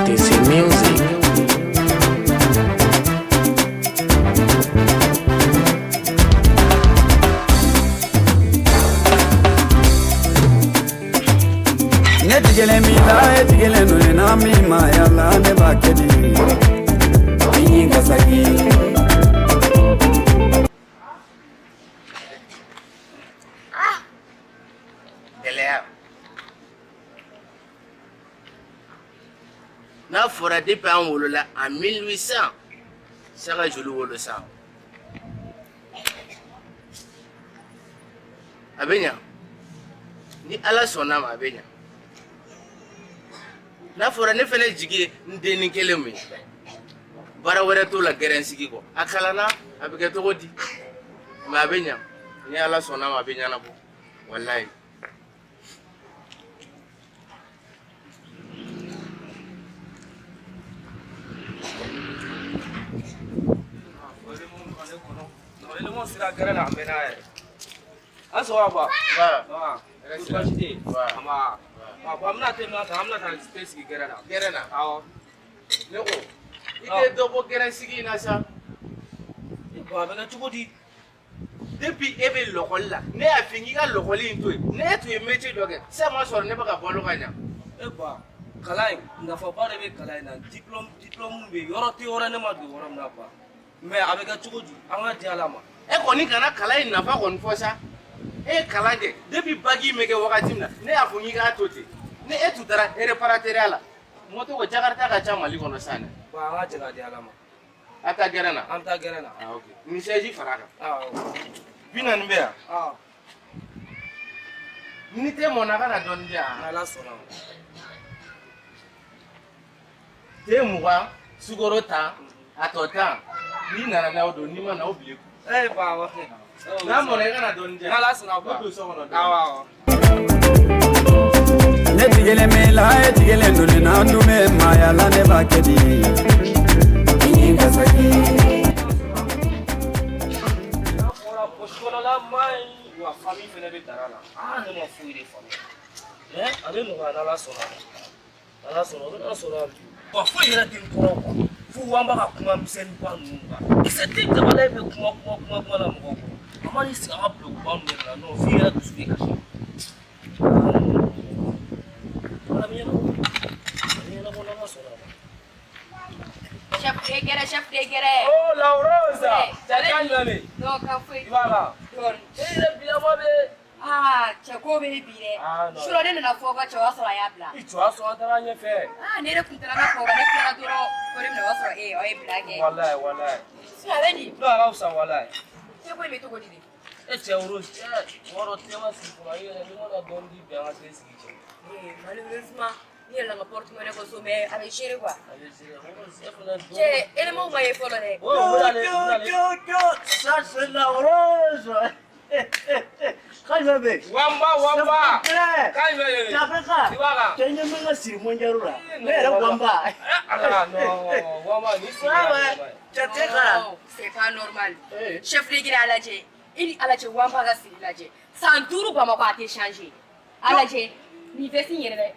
ATC Music. Ne tigɛlen b'i la, e tigɛlen don ne na min ma yala, ne b'a kɛ di? I ka saki. Gɛlɛya n'a fɔra, depuis an wolola en 1800, saka joli wolo sa, a bɛ ɲa ni Ala sɔnna ma, a bɛ ɲa. N'a fɔra ne fɛnɛ jigi ye n dennin kelen min ye, baara wɛrɛ t'o la gɛrɛn sigi kɔ. A kalanna, a bɛ kɛ cogo di? Mais a bɛ ɲa ni Ala sɔnna ma, a bɛ ɲɛnabɔ, walayi. Élément sera gɛrɛ la, a mɛnna yɛrɛ. An sɔgɔma ba. Ba. Ba. Baasi tɛ yen. Nba. Ba, an bɛna te min ta, an bɛna taa te sigi gɛrɛ la. Gɛrɛn na? Awɔ. Ne ko i tɛ dɔ bɔ gɛrɛn sigi in na sa. Ba, a bɛ kɛ cogo di? Depuis e bɛ lɔkɔli la, ne y'a f'i k'i ka lɔkɔli in to yen. Ne e tun ye métier dɔ kɛ sisan, ma sɔrɔ ne bɛ ka balo ka ɲa. E ba, kalan in nafaba de bɛ kalan in na. Diplôme bɛ yen, yɔrɔ tɛ yɔrɔ ne ma don yɔrɔ min na ba. Mais a bɛ kɛ cogo di? An ka di Ala ma. E kɔni kana kalan in nafa kɔni fɔ sa. E ye kalan kɛ depuis bac in bɛ kɛ wagati min na, ne y'a fɔ k'i k'a to ten. Ni e tun taara réparateur la, moto ko Jakarta ka ca Mali kɔnɔ sisan dɛ. Ba, an ka jɛ ka di Ala ma. A taa gɛrɛn na. An bɛ taa gɛrɛn na. Ah, ok, nin chaise fara a kan. Awɔ. 40 bɛ yan. Awɔ. Ni te mɔnna, ka na dɔɔni di yan. N'Ala sɔnna ma. Te 20, sukaro 10, a tɔ 10. N'i nana n'aw don, n'i ma na, o bila i kun. E ba, awɔ. N'a mɔnna, i ka na dɔɔni di yan. N'Ala sɔnna ba. Ne don so kɔnɔ. Awɔ, awɔ. Ne tigɛlen b'i la, e tigɛlen don ne na, n dun bɛ maaya la, ne b'a kɛ di? I ka saki. N'a fɔra poche kɔnɔla man ɲi wa, famille fɛnɛ bɛ dara la. Aa, ne ma foyi de faamuya. Mais a bɛ nɔgɔya n'Ala sɔnna ma. N'Ala sɔnna, o bɛna sɔrɔ yan bi. Wa foyi yɛrɛ tɛ n kɔrɔ quoi. Fo an b'a ka kuma misɛnnin ba ninnu quoi. Kisɛ tɛ jabala in bɛ kuma kuma kuma kuma la mɔgɔw kɔrɔ. An man'i sigi an ka bulonba ninnu yɛrɛ la, non, f'i yɛrɛ dusu bɛ kasi. Ala bɛ ɲɛnabɔ. A bɛ ɲɛnabɔ n'Ala sɔnna ma. Chef de gɛrɛ, chef de gɛrɛ. Oh la Rose! Ouais. Cɛ kan jumɛn bɛ yen? Non, kan foyi. I b'a la? Dɔɔni. E yɛrɛ bilama bɛ. Ah, cɛ ko bɛ bi dɛ. Ah, non. Surɔ ne nana fɔ ka cɛ, o y'a sɔrɔ a y'a bila. I jɔ, a sɔn, an taara ɲɛfɛ. Ah, ne yɛrɛ kun taara n ka fɔ ne tilala dɔrɔn ko ne bɛna, o y'a sɔrɔ e aw ye bila kɛ. Walayi, walayi. Sinon, a bɛ di? Non, a ka fisa, walayi. Te ko in bɛ cogo di de? E cɛ Rose, cɛ, wɔɔrɔ te ma sigi fɔlɔ, i yɛrɛ n'i ma na dɔɔni di bi, an ka te sigi cɛ. Eh, malheureusement, ne yɛrɛ la n ka porte-monnaie ko so, mais a bɛ gérer quoi. A bɛ se, Rose, e fana dɔɔni. Cɛ, éléments ma ye fɔlɔ dɛ. Oh, n bɛna ale, n bɛna ale. Ça, c'est la Rose. Kan jumɛn bɛ yen? Wanba, wanba. Plaît. Kan jumɛn de bɛ yen? Jafeka. I b'a la? Cɛ ɲɛ bɛ n ka siri mondial la. Ne yɛrɛ Wanba. Eh, Ala, non, wanba, ni sigi Ouais, ouais. Cɛ tɛ kara. Non, c'est pas normal. Chef de gɛrɛ, a lajɛ. I ni Ala cɛ, Wanba ka siri lajɛ. San 5 Bamakɔ a tɛ changer. A lajɛ, nin veste in yɛrɛ dɛ.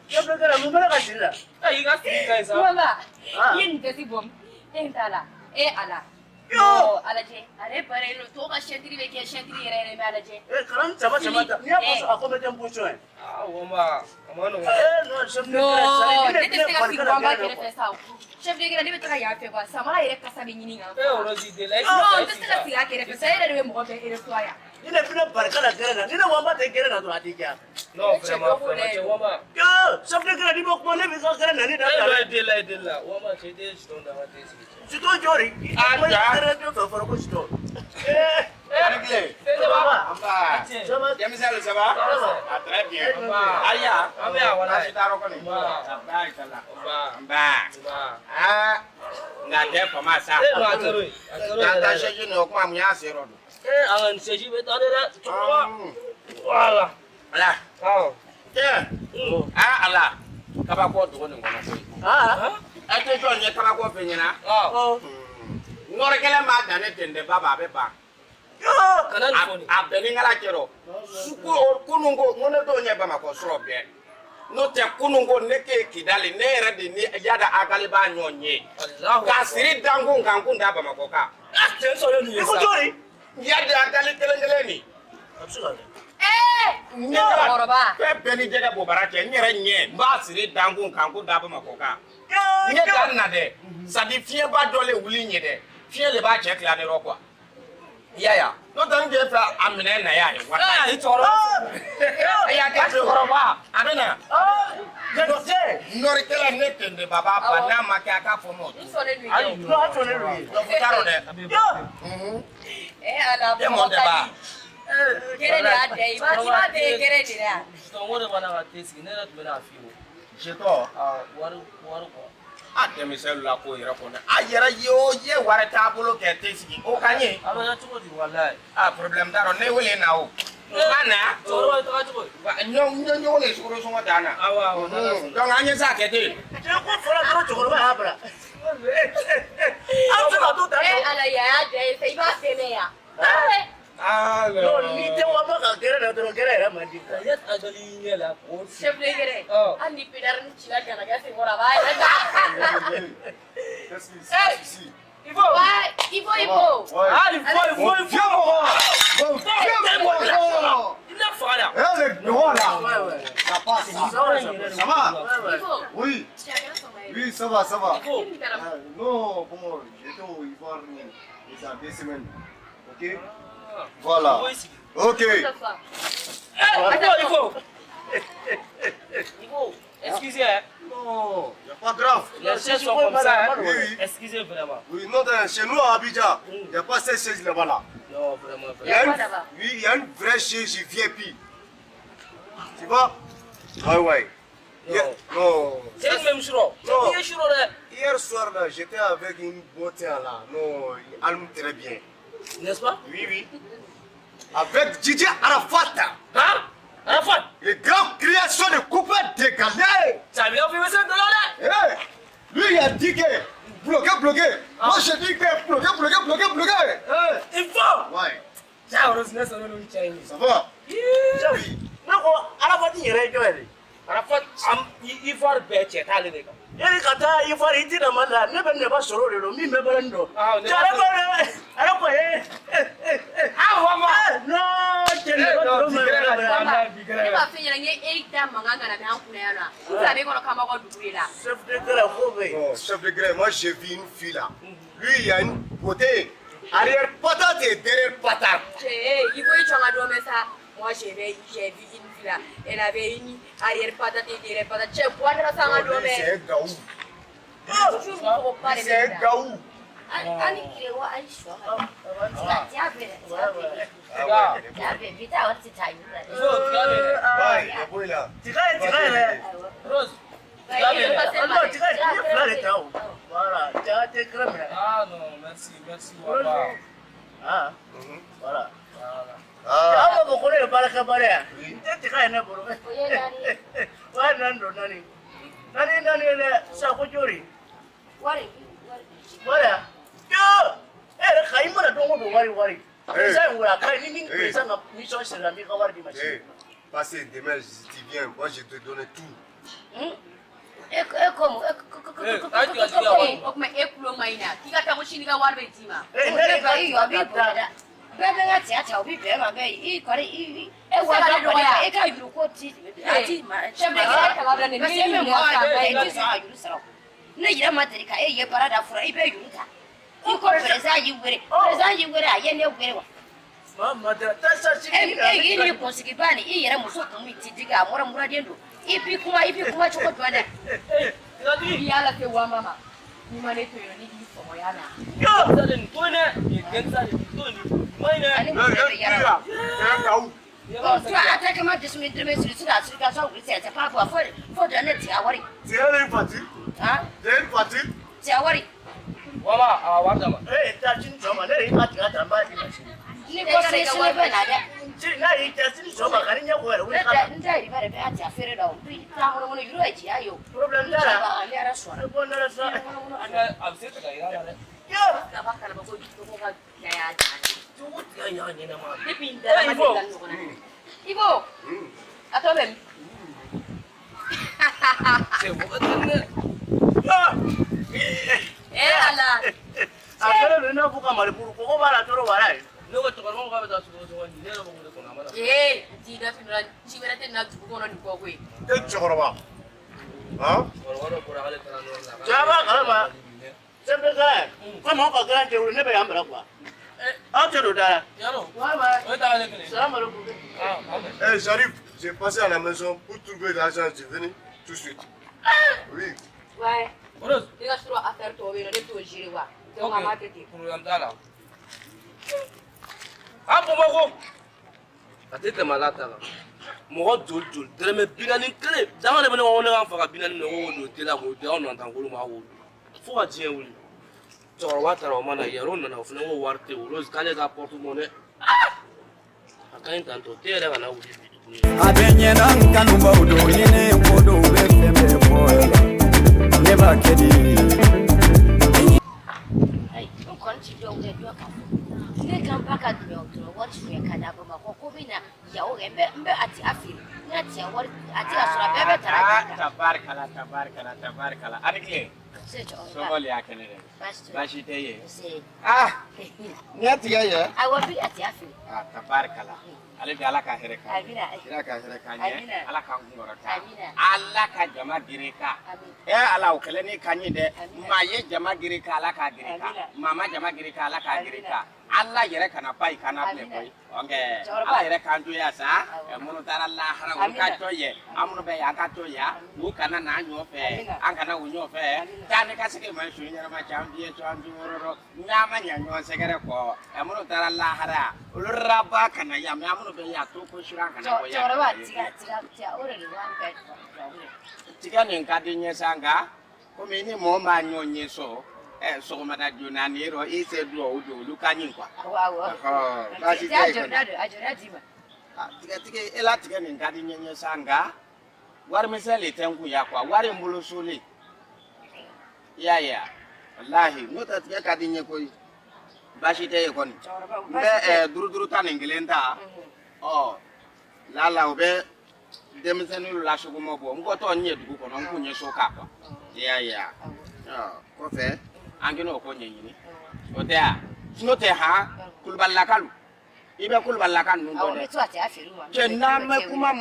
Chef de gɛrɛ, mun bɛ ne ka siri la? Eh, i ka siri ka ɲi sa. Wanba, Ah. i ye nin veste bɔ min? E t'a la. E Ala. Yo! Non, a lajɛ. Ale baara yen nɔ, tɔw ka ceinture bɛ kɛ ceinture yɛrɛ yɛrɛ, mais a lajɛ. Eh, kana nin sama sama ta. N'i y'a bɔ a ko bɛ kɛ n position ye. Ah, wanba, a ma nɔgɔn. Eh, non, chef de gɛrɛ, Non, ça, ne tɛ se ka sigi barika la Wanba gɛrɛ kɛrɛfɛ sa o. Chef de gɛrɛ, ne bɛ taga yan fɛ quoi. Samara yɛrɛ kasa bɛ ɲini kan. Eh, Rose, de la, i Non, n sigi tɛ sa, i se sigi ka sa. sigi a kɛrɛfɛ sa. E yɛrɛ de bɛ mɔgɔ bɛɛ reçoit yan. Ni ne fana barika la gɛrɛ na. Ni ne Wanba tɛ gɛrɛ na dɔrɔn, a tɛ diya. Non, Eh, cɛ, vraiment, dɔ b'o vraiment, la cɛ, yen. wanba. Yo, chef de gɛrɛ, n'i ma kuma, ne b'i ka gɛrɛ nani Eh, dabila non, dɛ. i delila, i delila. Wanba, cɛ, i tɛ jeton da, an ka te sigi cɛ. Jeton jɔri. I tɛ kuma i ka gɛrɛ dɔ fɛ, fɔlɔ ko jeton. Eh, Ani tile. Ça va? Nba. Cɛ. ça va? Denmisɛnw, ça va? Ah, très bien. Nba. Aya. An bɛ yan, walayi. Baasi t'a rɔ kɔni. Nba. Barikala. Nba. Nba. Nba. Ah, nka tɛ fama sa. Eh, non, a kɛra o ye. A kɛra o N'an yɛrɛ ta yɛrɛ. sɛji nin, o kuma mun y'a se yɔrɔ don. Eh, an ka nin siège bɛ taa de dɛ, cɛkɔrɔba. Voilà. Ala. Awɔ. Tiɲɛ. Ah, Ala. Kabako dogo nin kɔnɔ koyi. Ah. E tɛ jɔn ye kabako fɛ ɲɛna. Awɔ. Nɔrɔkɛlɛ m'a dan ne ten dɛ, baba, a bɛ ban. Yo! Kana nin fɔ nin. A bɛɛ ni ŋala cɛ rɔ. Su ko kunun ko n ko ne t'o ɲɛ Bamakɔ sɔrɔ bɛɛ. N'o tɛ kunun ko ne k'e Kidali ne yɛrɛ de ni Iyad Ag Ghali b'a ɲɔgɔn ye. K'a siri da n kun kan n kun da Bamakɔ kan. Ah, cɛ sɔrɔ nin ye I ko sa. jɔni? Iyad Ag Ghali kelen kelen nin. A bɛ se ka kɛ. Ne ka Cɛkɔrɔba. fɛn bɛɛ ni jɛgɛ bobara cɛ n yɛrɛ ɲɛ n b'a siri da n kun kan n kun da Bamakɔ kan. N ye da na dɛ. C'est-à-dire fiɲɛba dɔ le wuli ɲɛ dɛ. Fiɲɛ le b'a cɛ tila ne rɔ quoi. I y'a ye wa? N'o tɛ n tun fɛ a minɛ na y'a ye. Ah, i cɛkɔrɔba. A y'a kɛ cɛkɔrɔba a bɛ na. Cɛ. Nɔrikɛla ne tende baba ba n'a ma kɛ a k'a fɔ n ma. N sɔnnen don i Ayi. ye o. Non, a sɔnnen don i ye. Donc t'a dɔn dɛ. Yo. Eh ala, E mɔ tɛ ba. Gɛrɛ de y'a da ye. I b'a bɛɛ ye gɛrɛ de la yan. Justement, o de b'a la ka te sigi, ne yɛrɛ tun bɛ n'a f'i ye. Jetɔ. Ah, wari wari quoi. A denmisɛnw la ko yɛrɛ kɔnɔ. A yɛrɛ ye o ye wari t'a bolo kɛ te sigi. O ka ɲi. A bɛ kɛ cogo di walayi. A problème t'a rɔ ne wele na o. N ka na. Cɛkɔrɔba i taga cogo di? Ɲɔ ɲɔgɔn le sukaro sɔngɔ dan na. Awɔ awɔ n'Ala sɔnna. Donc an ye s'a kɛ ten. Cɛ ko fɔra dɔrɔn cɛkɔrɔba y'a bila. An bɛ se ka to tan Eh tɔ. ala, yan y'a da ye sa, i b'a dɛmɛ yan. Eh. Ah Non, n'i tɛ wa ka gɛrɛ la dɔrɔn gɛrɛ yɛrɛ man di. Ka Iyad Ag Ghali ɲɛ la k'o sigi. Chef de gɛrɛ. Ɔ. Hali ni pédale ni cila galaka senkɔrɔ a b'a yɛrɛ ta. Qu'est-ce qui se passe ici? Il faut. Ouais, il faut, il faut. Ouais. Ah, il faut, il faut, il Viens faut. mon roi. Bon, viens mon roi. Il l'a faga la. Eh, le roi là. Ouais, ouais. Ça passe ça. Ça va, ça va. Ça va? Ouais, ouais. Il faut. Oui. Tu as bien son maillot. Oui, ça va, ça va. Il faut. Non, bon, j'étais au Ivoire il y a 2 semaines. Ok? Voilà. Il faut ici. Ok. Eh, il faut, il faut. Il faut. Excusez, hein. Non, y a pas grave. Les chaises sont comme ça, hein. Oui, oui. Excusez vraiment. Oui, non, chez nous à Abidjan, il n'y a pas ces chaises là-bas là. Non, vraiment, Il y a vraiment. une, quoi là-bas? oui, il y a une vraie chaise VIP. Tu vois? Ouais, ouais. Il y a- Non. C'est le même chose. Non. C'est le même. Hier soir là, j'étais avec une beauté là. Non, il allume très bien. N'est-ce pas? Oui, oui. Avec Didier Arafat, Hein? Arafat, le grand création de coupé décalé. Ça vient filmer ça de là. Eh, lui, il a dit que bloqué, bloqué. Moi, j'ai dit que bloqué, bloqué, bloqué, bloqué. Eh. Il faut. Ouais, Tiens, heureusement, ça nous tient. ça va. Oui. Ne ko Arafat yɛrɛ ye jɔn ye? Arafat, am Ivoire bɛɛ cɛ t'ale de kan. Yani ka taa Ivoire i tɛna Mali la, ne bɛ nɛba sɔrɔ o de don min bɛ balani dɔn. Ah, ne Cɛ ale ko ale ko ee. Ah, wama. Non, cɛ nɛba sɔrɔ ma yɛrɛ. Ne b'a f'i ɲɛna n ye e da mankan kana mɛn an kunna yan nɔ. N fila b'e kɔnɔ k'an b'aw ka dugu de la. Chef de gɛrɛ ko bɛ yen. Non, chef de gré, moi j'ai vu une fille là. Lui, il a une beauté. Arrière patate et derrière patate. Cɛ, il faut i jɔ n ka dɔ mɛn sa. Moi, j'ai vu une fille là. Elle avait une arrière patate et derrière patate. Cɛ, bɔ a da la sa n ka dɔ Lui, c'est mɛn. un gaou. Toujours mɔgɔ ba de Lui, c'est bɛ un nin na. gaou. Ani tile wa ani sɔ ka tiga tiga bɛ dɛ tiga bɛ dɛ Ah ouais, il est tiga beau. bɛ bi taa wari ti taa yuru la dɛ. Il faut, tiga bɛ dɛ. Ouais, il est beau là. Tiga ye tiga yɛrɛ. Rose. Tiga bɛ dɛ. Non, tiga ye ne fila de ta o. Voilà, tiga tɛ kɛrɛ minɛ. Ah non, merci, merci Wama. Ah, voilà. Voilà. Ah, Aw b'a fɔ ko ne ye baarakɛbali ye. N tɛ tiga ye ne bolo. O ye naani ye. O ye naani don naani. Naani naani ye dɛ, sisan ko jori. Wari wari. Wari ya? Yo! E yɛrɛ ka i mana don o don wari wari. Président in wele a ka ɲi ni min président ka mission sera n b'i ka wari d'i ma Eh, sini. passez demain, si tu viens, moi je te donne tout. E e ko mun e ko ko ko Eh, ko a ko tiga ko tiga ko. wari. O tuma e kulo ma ɲi na k'i ka taa ko sini ka wari bɛ d'i ma. Eh, Ne ne de ba ka i yɔ a b'i bonya dɛ. Bɛɛ bɛ n ka tiga ta o b'i bɛn ma bɛɛ i kɔni i e wa dɔ kɔni e ka juru ko ti a ti ma. Chef de gɛrɛ kaba bila nin Parce que e bɛ mɔgɔ ka i ti sɔn ka juru sara o. Ne yɛrɛ ma deli ka e ye baara da fɔlɔ i bɛ juru ta. I ko président y'i wele, président y'i wele a ye ne wele wa. Ma ma tɛ taa sa sini. E e i ni kunsigiba ni i yɛrɛ muso kun min ti digi a mɔra muraden don. I b'i kuma i b'i kuma cogo jumɛn dɛ. Eh, tigatigi. N'i y'a lase Wamba ma n'i ma ne to yen nɔ ni k'i sɔgɔya la. Yo! Sale nin to yen dɛ. Nin ye gangsta de ye, nin to yen, nin ma ɲi dɛ. Ani Eh, muso eh, bɛ lui yala. là, c'est un gaou. Bon, toi, attaquement de semaine demain sur la circulation, c'est pas quoi. Faut donner tiga wari. Tu as une voiture? Hein? Tu as une voiture? Tiga wari. Wama, a wari d'a ma. Eh, taa sini sɔgɔma ne de y'i ka tiga ta n b'a d'i ma sini. Ni ko sini sini bɛ na dɛ. Sini n'a y'i diya sini sɔgɔma ka ni ɲɛ ko yɛrɛ Ne wuli ka tɛ na. n tɛ yɛrɛ de bɛ a tiga feere la o. Bi taa kɔnɔ kɔnɔ yuru ye tiga ye o. Problème t'a la. Ne yɛrɛ sɔnna. Ne ko ne yɛrɛ sɔn. A bɛ se ka yira la dɛ. Yo! Kaba kalama ko jogo ka tiga y'a dan. Jogo tiga y'a ɲɛnama. Depuis n dara ma deli ka nin ɲɔgɔn na. Ibo, a tɔ bɛ min? Cɛ mɔgɔ tɛ dɛ. Eh Ala. A kɛlen don i n'a fɔ ka maliburu kɔgɔ b'a la tɔɔrɔ wala ye. Ne ko cɛkɔrɔba ko k'a bɛ taa sogo sɔgɔ nin ne yɛrɛ b'o de kɔnɔ a ma na. Ee, n t'i da finna ci wɛrɛ tɛ na dugu kɔnɔ nin kɔ koyi. E cɛkɔrɔba. Han? Cɛkɔrɔba dɔ bɔra k'ale taara nɔrɔ la. Cɛ a b'a kalama. Chef de gare, komi aw ka garan tɛ wuli ne bɛ yan bila quoi. Aw tɛ don da la. Yalo. Bye bye. O ye taga ne kelen. Salam alaikum. Ah, amen. Eh, j'arrive. J'ai passé à la maison pour trouver l'argent. Je venu tout de suite. Oui. Ouais. Rose. Ne ka sɔrɔ affaire tɔw bɛ yen nɔ ne t'o gérer wa. Donc a m'a kɛ ten. Problème t'a la. An Bamakɔ. A tɛ tɛmɛ ala ta kan. Mɔgɔ joli joli dɛrɛmɛ 41 danga de bɛ ne ko ne ka n faga 40 minɛ ko don teliya k'o di aw nantankolo ma k'o dun fo ka diɲɛ wuli. Cɛkɔrɔba taara o ma na yɛrɛ nana o fana ko wari tɛ yen Rose k'ale ka porte monnaie. A ka ɲi tantɔ te yɛrɛ kana wuli bi tuguni. A bɛ ɲɛna n kanubaw don ni ne ko dɔw bɛ fɛn bɛɛ fɔ la ne b'a kɛ di. Ayi, n kɔni ti dɔw kɛ dɔ ka fɔ. Ne kan ba ka duwawu dɔrɔn wari suɲɛ ka na Bamakɔ ko bɛ na yawo kɛ n bɛ a ti a feere n'a ti a wari a ti a sɔrɔ a bɛɛ bɛ tara joli kan. Tabarikala tabarikala tabarikala a ni tile. Se cɛkɔrɔba. Somɔgɔw y'a kɛnɛ dɛ. Baasi tɛ. Baasi tɛ yen. Se. Ah n'i y'a tigɛ yɛ. Awɔ bi a ti a feere. Ah tabarikala. Ale bi Ala ka hɛrɛ k'an ye. Amina. Kira ka hɛrɛ k'an ye. Amina. Ala k'an kunkɔrɔta. Amina. Ala ka jama gere kan. Ɛ Ala o kɛlen ni ka ɲi dɛ. Maa ye jama gere kan Ala k'a gere kan. Maa ma jama gere kan Ala k'a gere kan. Ala yɛrɛ kana ba i kana filɛ koyi. Ɔnkɛ Ala yɛrɛ k'an to yan sa. Minnu taara lahara olu ka to yen. An minnu bɛ yan an ka to yan. U kana n'an ɲɔfɛ. An kana u ɲɔfɛ. Taa ni ka segin ma su ɲɛnama cɛ an biyɛ to an dun wɔrɔ n'an ma ɲɛ ɲɔgɔn sɛgɛrɛ kɔ. Minnu taara lahara olu raba kana yan mɛ an minnu bɛ yan to ko siran kana bɔ yan. Cɛkɔrɔba tiga tiga tiga o de don an bɛɛ tubabu ye. Tiga nin ka di n ye sa nka komi ni mɔɔ m'a ɲɔgɔn ɲɛ sɔrɔ sɔgɔmada joona ni yɔrɔ i se duwawu don olu ka ɲi quoi. Awɔ awɔ. Ɔhɔn, baasi tɛ A yen jɔda kɔni. don a jɔda d'i ma. Tigɛ tigɛ e la tigɛ nin ka di n ye sa nka warimisɛn le tɛ n kun yan quoi wari n bolo so le. I y'a ye wa walahi n'o tɛ tigɛ ka di n ye koyi baasi tɛ yen kɔni. N bɛ duuru duuru ta nin kelen ta ɔ lala o bɛ denmisɛnninw lasugumɔ bɔ n bɔtɔ n ye dugu kɔnɔ n kun ye so kan quoi. I y'a ye wa ɔ kɔfɛ an kɛnɛ o ko ɲɛɲini o tɛ wa n'o tɛ han kulubalilakalu i bɛ kulubalilaka ninnu Awɔ dɔn n bɛ dɛ. to a ti a feere u ma. Cɛ n'an bɛ kuma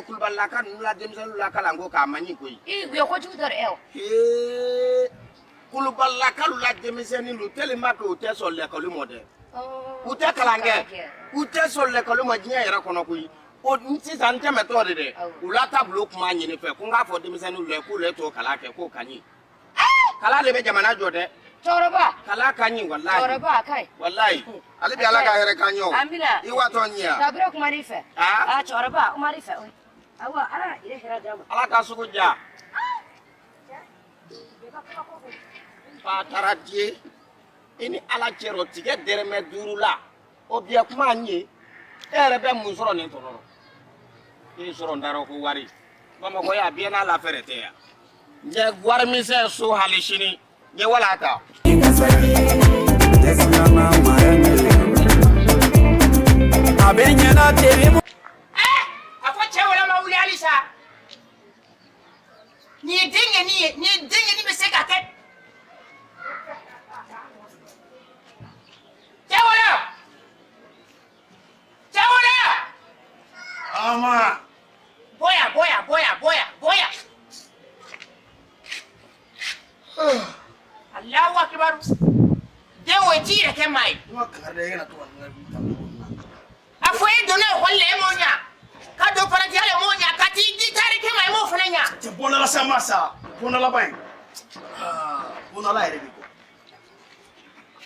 kulubalilaka ninnu la denmisɛnninw la kalan ko k'a man ɲi koyi. I u ye kojugu dɔ de ɛ o. Hee kulubalilakalu la denmisɛnninw tellement que u tɛ sɔn lɛkɔli ma dɛ. U tɛ kalan kɛ u tɛ sɔn lɛkɔli ma diɲɛ yɛrɛ kɔnɔ koyi. O sisan n tɛmɛtɔ de dɛ u la taabolo kuma ɲini fɛ ko n k'a fɔ denmisɛnninw la k'u le t'o kalan kɛ k'o ka ɲi. Kalan de bɛ jamana jɔ dɛ. Cɛkɔrɔba. Kalan ka ɲi walahi. Cɛkɔrɔba a ka ɲi. Walahi ale bi Ala ka hɛrɛ k'an ye o. Amina. I watɔ ɲɛ yan. Tabure kuma n'i fɛ. Ah? Ah cɛkɔrɔba kuma n'i fɛ. Awɔ Ala yɛrɛ hɛrɛ d'a ma. Ala ka sugu diya. Fa taara diɲɛ i ni Ala cɛ rɔ tigɛ dɛrɛmɛ 5 la o biyɛ kuma ɲɛ e yɛrɛ bɛ mun sɔrɔ nin tɔnɔ rɔ i sɔrɔ n taara ko wari Bamakɔ yan biyɛ n'a la fɛrɛ tɛ yan n ye warimisɛn so hali sini n ye wala ta. A bɛ ɲɛna teri A fɔ cɛ wɛrɛ ma wuli halisa. Nin ye denkɛnin ye, nin ye denkɛnin bɛ se ka kɛ. Cɛ wɛrɛ! Cɛ wɛrɛ! Ama. Bɔ yan, bɔ yan, bɔ yan, bɔ yan, bɔ yan. Alahu akibaru. Den o i t'i yɛrɛ kɛ maa ye. Ne ma kangari da e kana to ka nin ka A fɔ e donna ekɔli la e m'o ɲa. Ka don parantiya la e m'o ɲa. Ka t'i di tariki ma e m'o fana ɲa. Cɛ bɔndala sa ma sa bɔndala ba in. Bɔndala yɛrɛ de kɔ.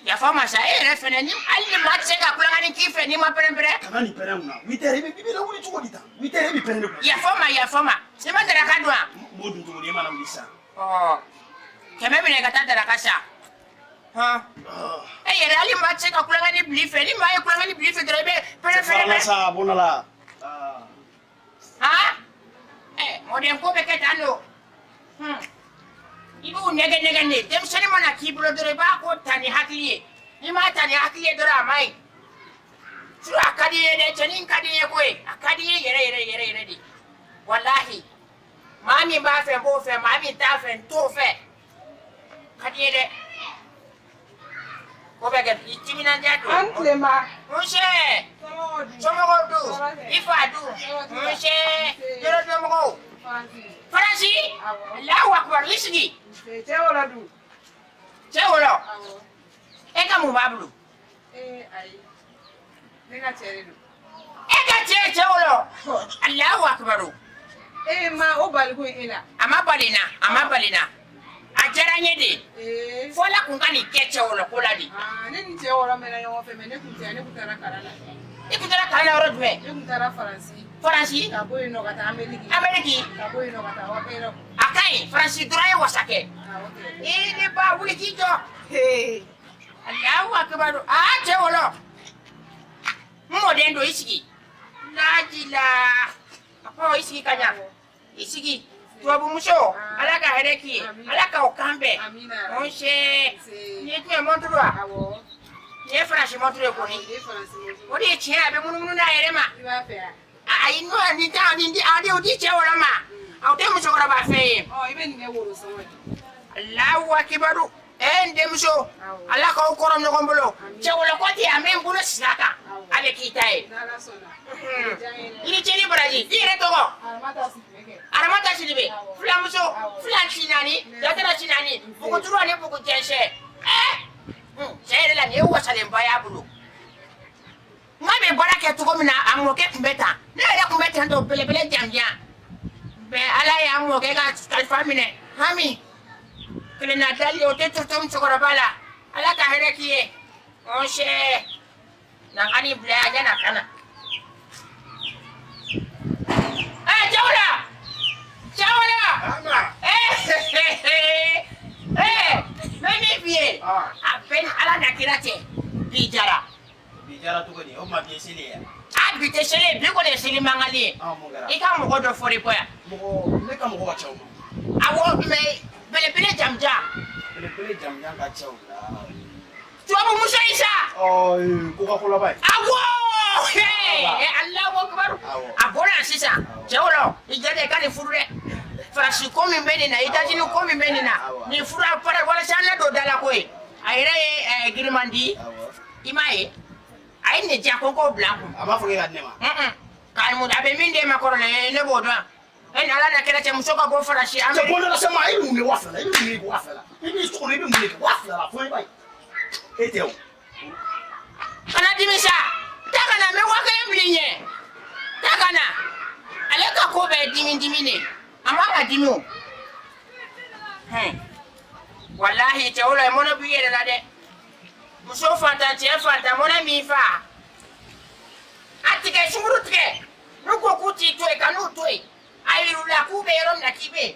Yafa ma sa e yɛrɛ fɛnɛ ni hali ni maa tɛ se ka kulonkɛ k'i fɛ n'i ma pɛrɛn-pɛrɛn. Kana nin pɛrɛn kunna 8 heures i bɛ lawuli cogo di tan 8 heures e bɛ pɛrɛn ne kunna. Yafa ma yafa ma i ma daraka dun wa. N b'o dun cogo di e mana wuli sisan. Ɔ 100 minɛ i ka taa daraka san. Hɔn e yɛrɛ hali maa tɛ se ka kulonkɛ ni bil'i fɛ ni maa ye kulonkɛ ni bil'i fɛ dɔrɔn i bɛ pɛrɛn-pɛrɛn. Farala sa bɔndala. Han ɛ mɔden ko bɛ kɛ tan don. I b'u nɛgɛ nɛgɛ ne denmisɛnnin mana k'i bolo dɔrɔn i b'a ko ta ni hakili ye n'i m'a ta ni hakili ye dɔrɔn a man ɲi. Su a ka di i ye dɛ cɛnin ka di i ye koyi a ka di i ye yɛrɛ yɛrɛ yɛrɛ yɛrɛ de walahi. Maa min b'a fɛ n b'o fɛ, maa min t'a fɛ n t'o fɛ. Ka di n ye dɛ. Ko bɛ kɛ i timinandiya don. An tile ma. Nse. Somɔgɔw dun? I fa dun? Nse. Yɔrɔ dɔnmɔgɔw? Faransi. Alahu akubaru, i sigi. Cɛ wɔlɔ dun? Cɛ wɔlɔ? E ka mun b'a bolo? Ee ayi. Ne ka cɛ de don. E ka cɛ ye cɛ wɔlɔ? Alahu akubaru. Ee ma o baliku ye e la. A ma bali n na, a ma bali n na. A diyara n ye de. Fo ala kun ka nin kɛ cɛ wɔlɔ ko la de. Ne ni cɛ wɔlɔ mɛnna ɲɔgɔn fɛ, mais ne kun tɛ, ne kun taara kalan na. I kun taara kalan na yɔrɔ jumɛn? Ne kun taara Faransi. Faransi? Ka bɔ yen nɔ ka taa Ameriki. Ameriki? Ka bɔ yen nɔ ka taa Erɔpu. A ka ɲi, Faransi dɔrɔn ye wasa kɛ. Ee ne ba, wuli k'i jɔ. Alahu akibaru. Aa cɛ wɔlɔ. N mɔden don, i sigi. Lajila. A ko i sigi ka ɲa. I sigi. Tubabumuso, Ala ka hɛrɛ k'i ye. Ala k'aw kan bɛn. Nse. Nin ye jumɛn mɔnturu wa? Nin ye Faransi mɔnturu ye kɔni. O de ye tiɲɛ ye, a bɛ munumunu n'a yɛrɛ ma. Ayi, n'o nin ta nin di a di o di cɛ wɔlɔ ma. Aw tɛ musokɔrɔba fɛ ye. I bɛ nin kɛ worosɔngɔ ye. Alahu akibaru. Ee n denmuso, Ala k'aw kɔrɔ ɲɔgɔn bolo. Cɛ wɔlɔ ko tɛ, a bɛ n bolo sigi a kan. A bɛ k'i ta ye. I ni ce ni baraji. I yɛrɛ tɔgɔ? Aramata Sidibe. Filamuso, fila si naani, jatara si naani, buguturu ani bugu jɛnsɛn. Ɛɛ cɛ yɛrɛ la nin ye wasalenba y'a bolo. N k'a bɛ baara kɛ cogo min na, a mɔkɛ tun bɛ tan, ne yɛrɛ tun bɛ tan tɔ belebele jamujan. Bɛɛ Ala y'a mɔkɛ ka kalifa minɛ. Hami kelenna dali o tɛ toto musokɔrɔba la. Ala ka hɛrɛ k'i ye. Nse. Na n ka nin bila yan yan'a ka na. Ɛɛ Jawara! Jawara! Ɛɛ n bɛ min f'i ye, a bɛɛ ni Ala n'a kira cɛ, bi jara. Bi jara cogo di? O tuma bi ye seli ye? A bi tɛ seli ye, bi kɔni ye seli mankanni ye. I ka mɔgɔ dɔ fɔri bɔ yan. Mɔgɔ, ne ka mɔgɔ ka ca o ma. Awɔ, mais belebele jamujan. Belebele jamujan ka ca o la. Tubabu muso in sa. Ɔ Coca-Cola ba ye. Awɔ! Alahu akibaru. A bɔra yan sisan. Cɛ wɔlɔ, i jija i ka nin furu dɛ. Faransi ko min bɛ nin na, États-Unis ko min bɛ nin na, nin furu a fara walasa an na don da la koyi. A yɛrɛ ye giriman di. I m'a ye? A ye nin diya ko n k'o bila n kun. A b'a fɔ k'e ka di ne ma. K'a mun a bɛ min d'e ma kɔrɔlen, ne b'o dɔn. E ni Ala n'a kira cɛ, muso ka bɔ Faransi. Cɛ bɔ ne la sa ma, e bɛ mun de 2000 la? E bɛ mun de 2000 la? I b'i so kɔnɔ, i bɛ mun de kɛ 2000 la? Fo i b'a ye. E tɛ o. Kana dimi sa. Taa ka na, n bɛ 5000 bil'i ɲɛ. Taa ka na. Ale ka ko bɛɛ ye dimi dimi de. A man ka dimi o. Walahi cɛ wɔlɔ, mɔnɛ b'i yɛrɛ la dɛ. Muso fantan, cɛ fantan, mɔnɛ m'i fa. A tigɛ, sunguru tigɛ. N'u ko k'u t'i to yen, ka n'u to yen. A yir'u la k'u bɛ yɔrɔ min na k'i bɛ yen.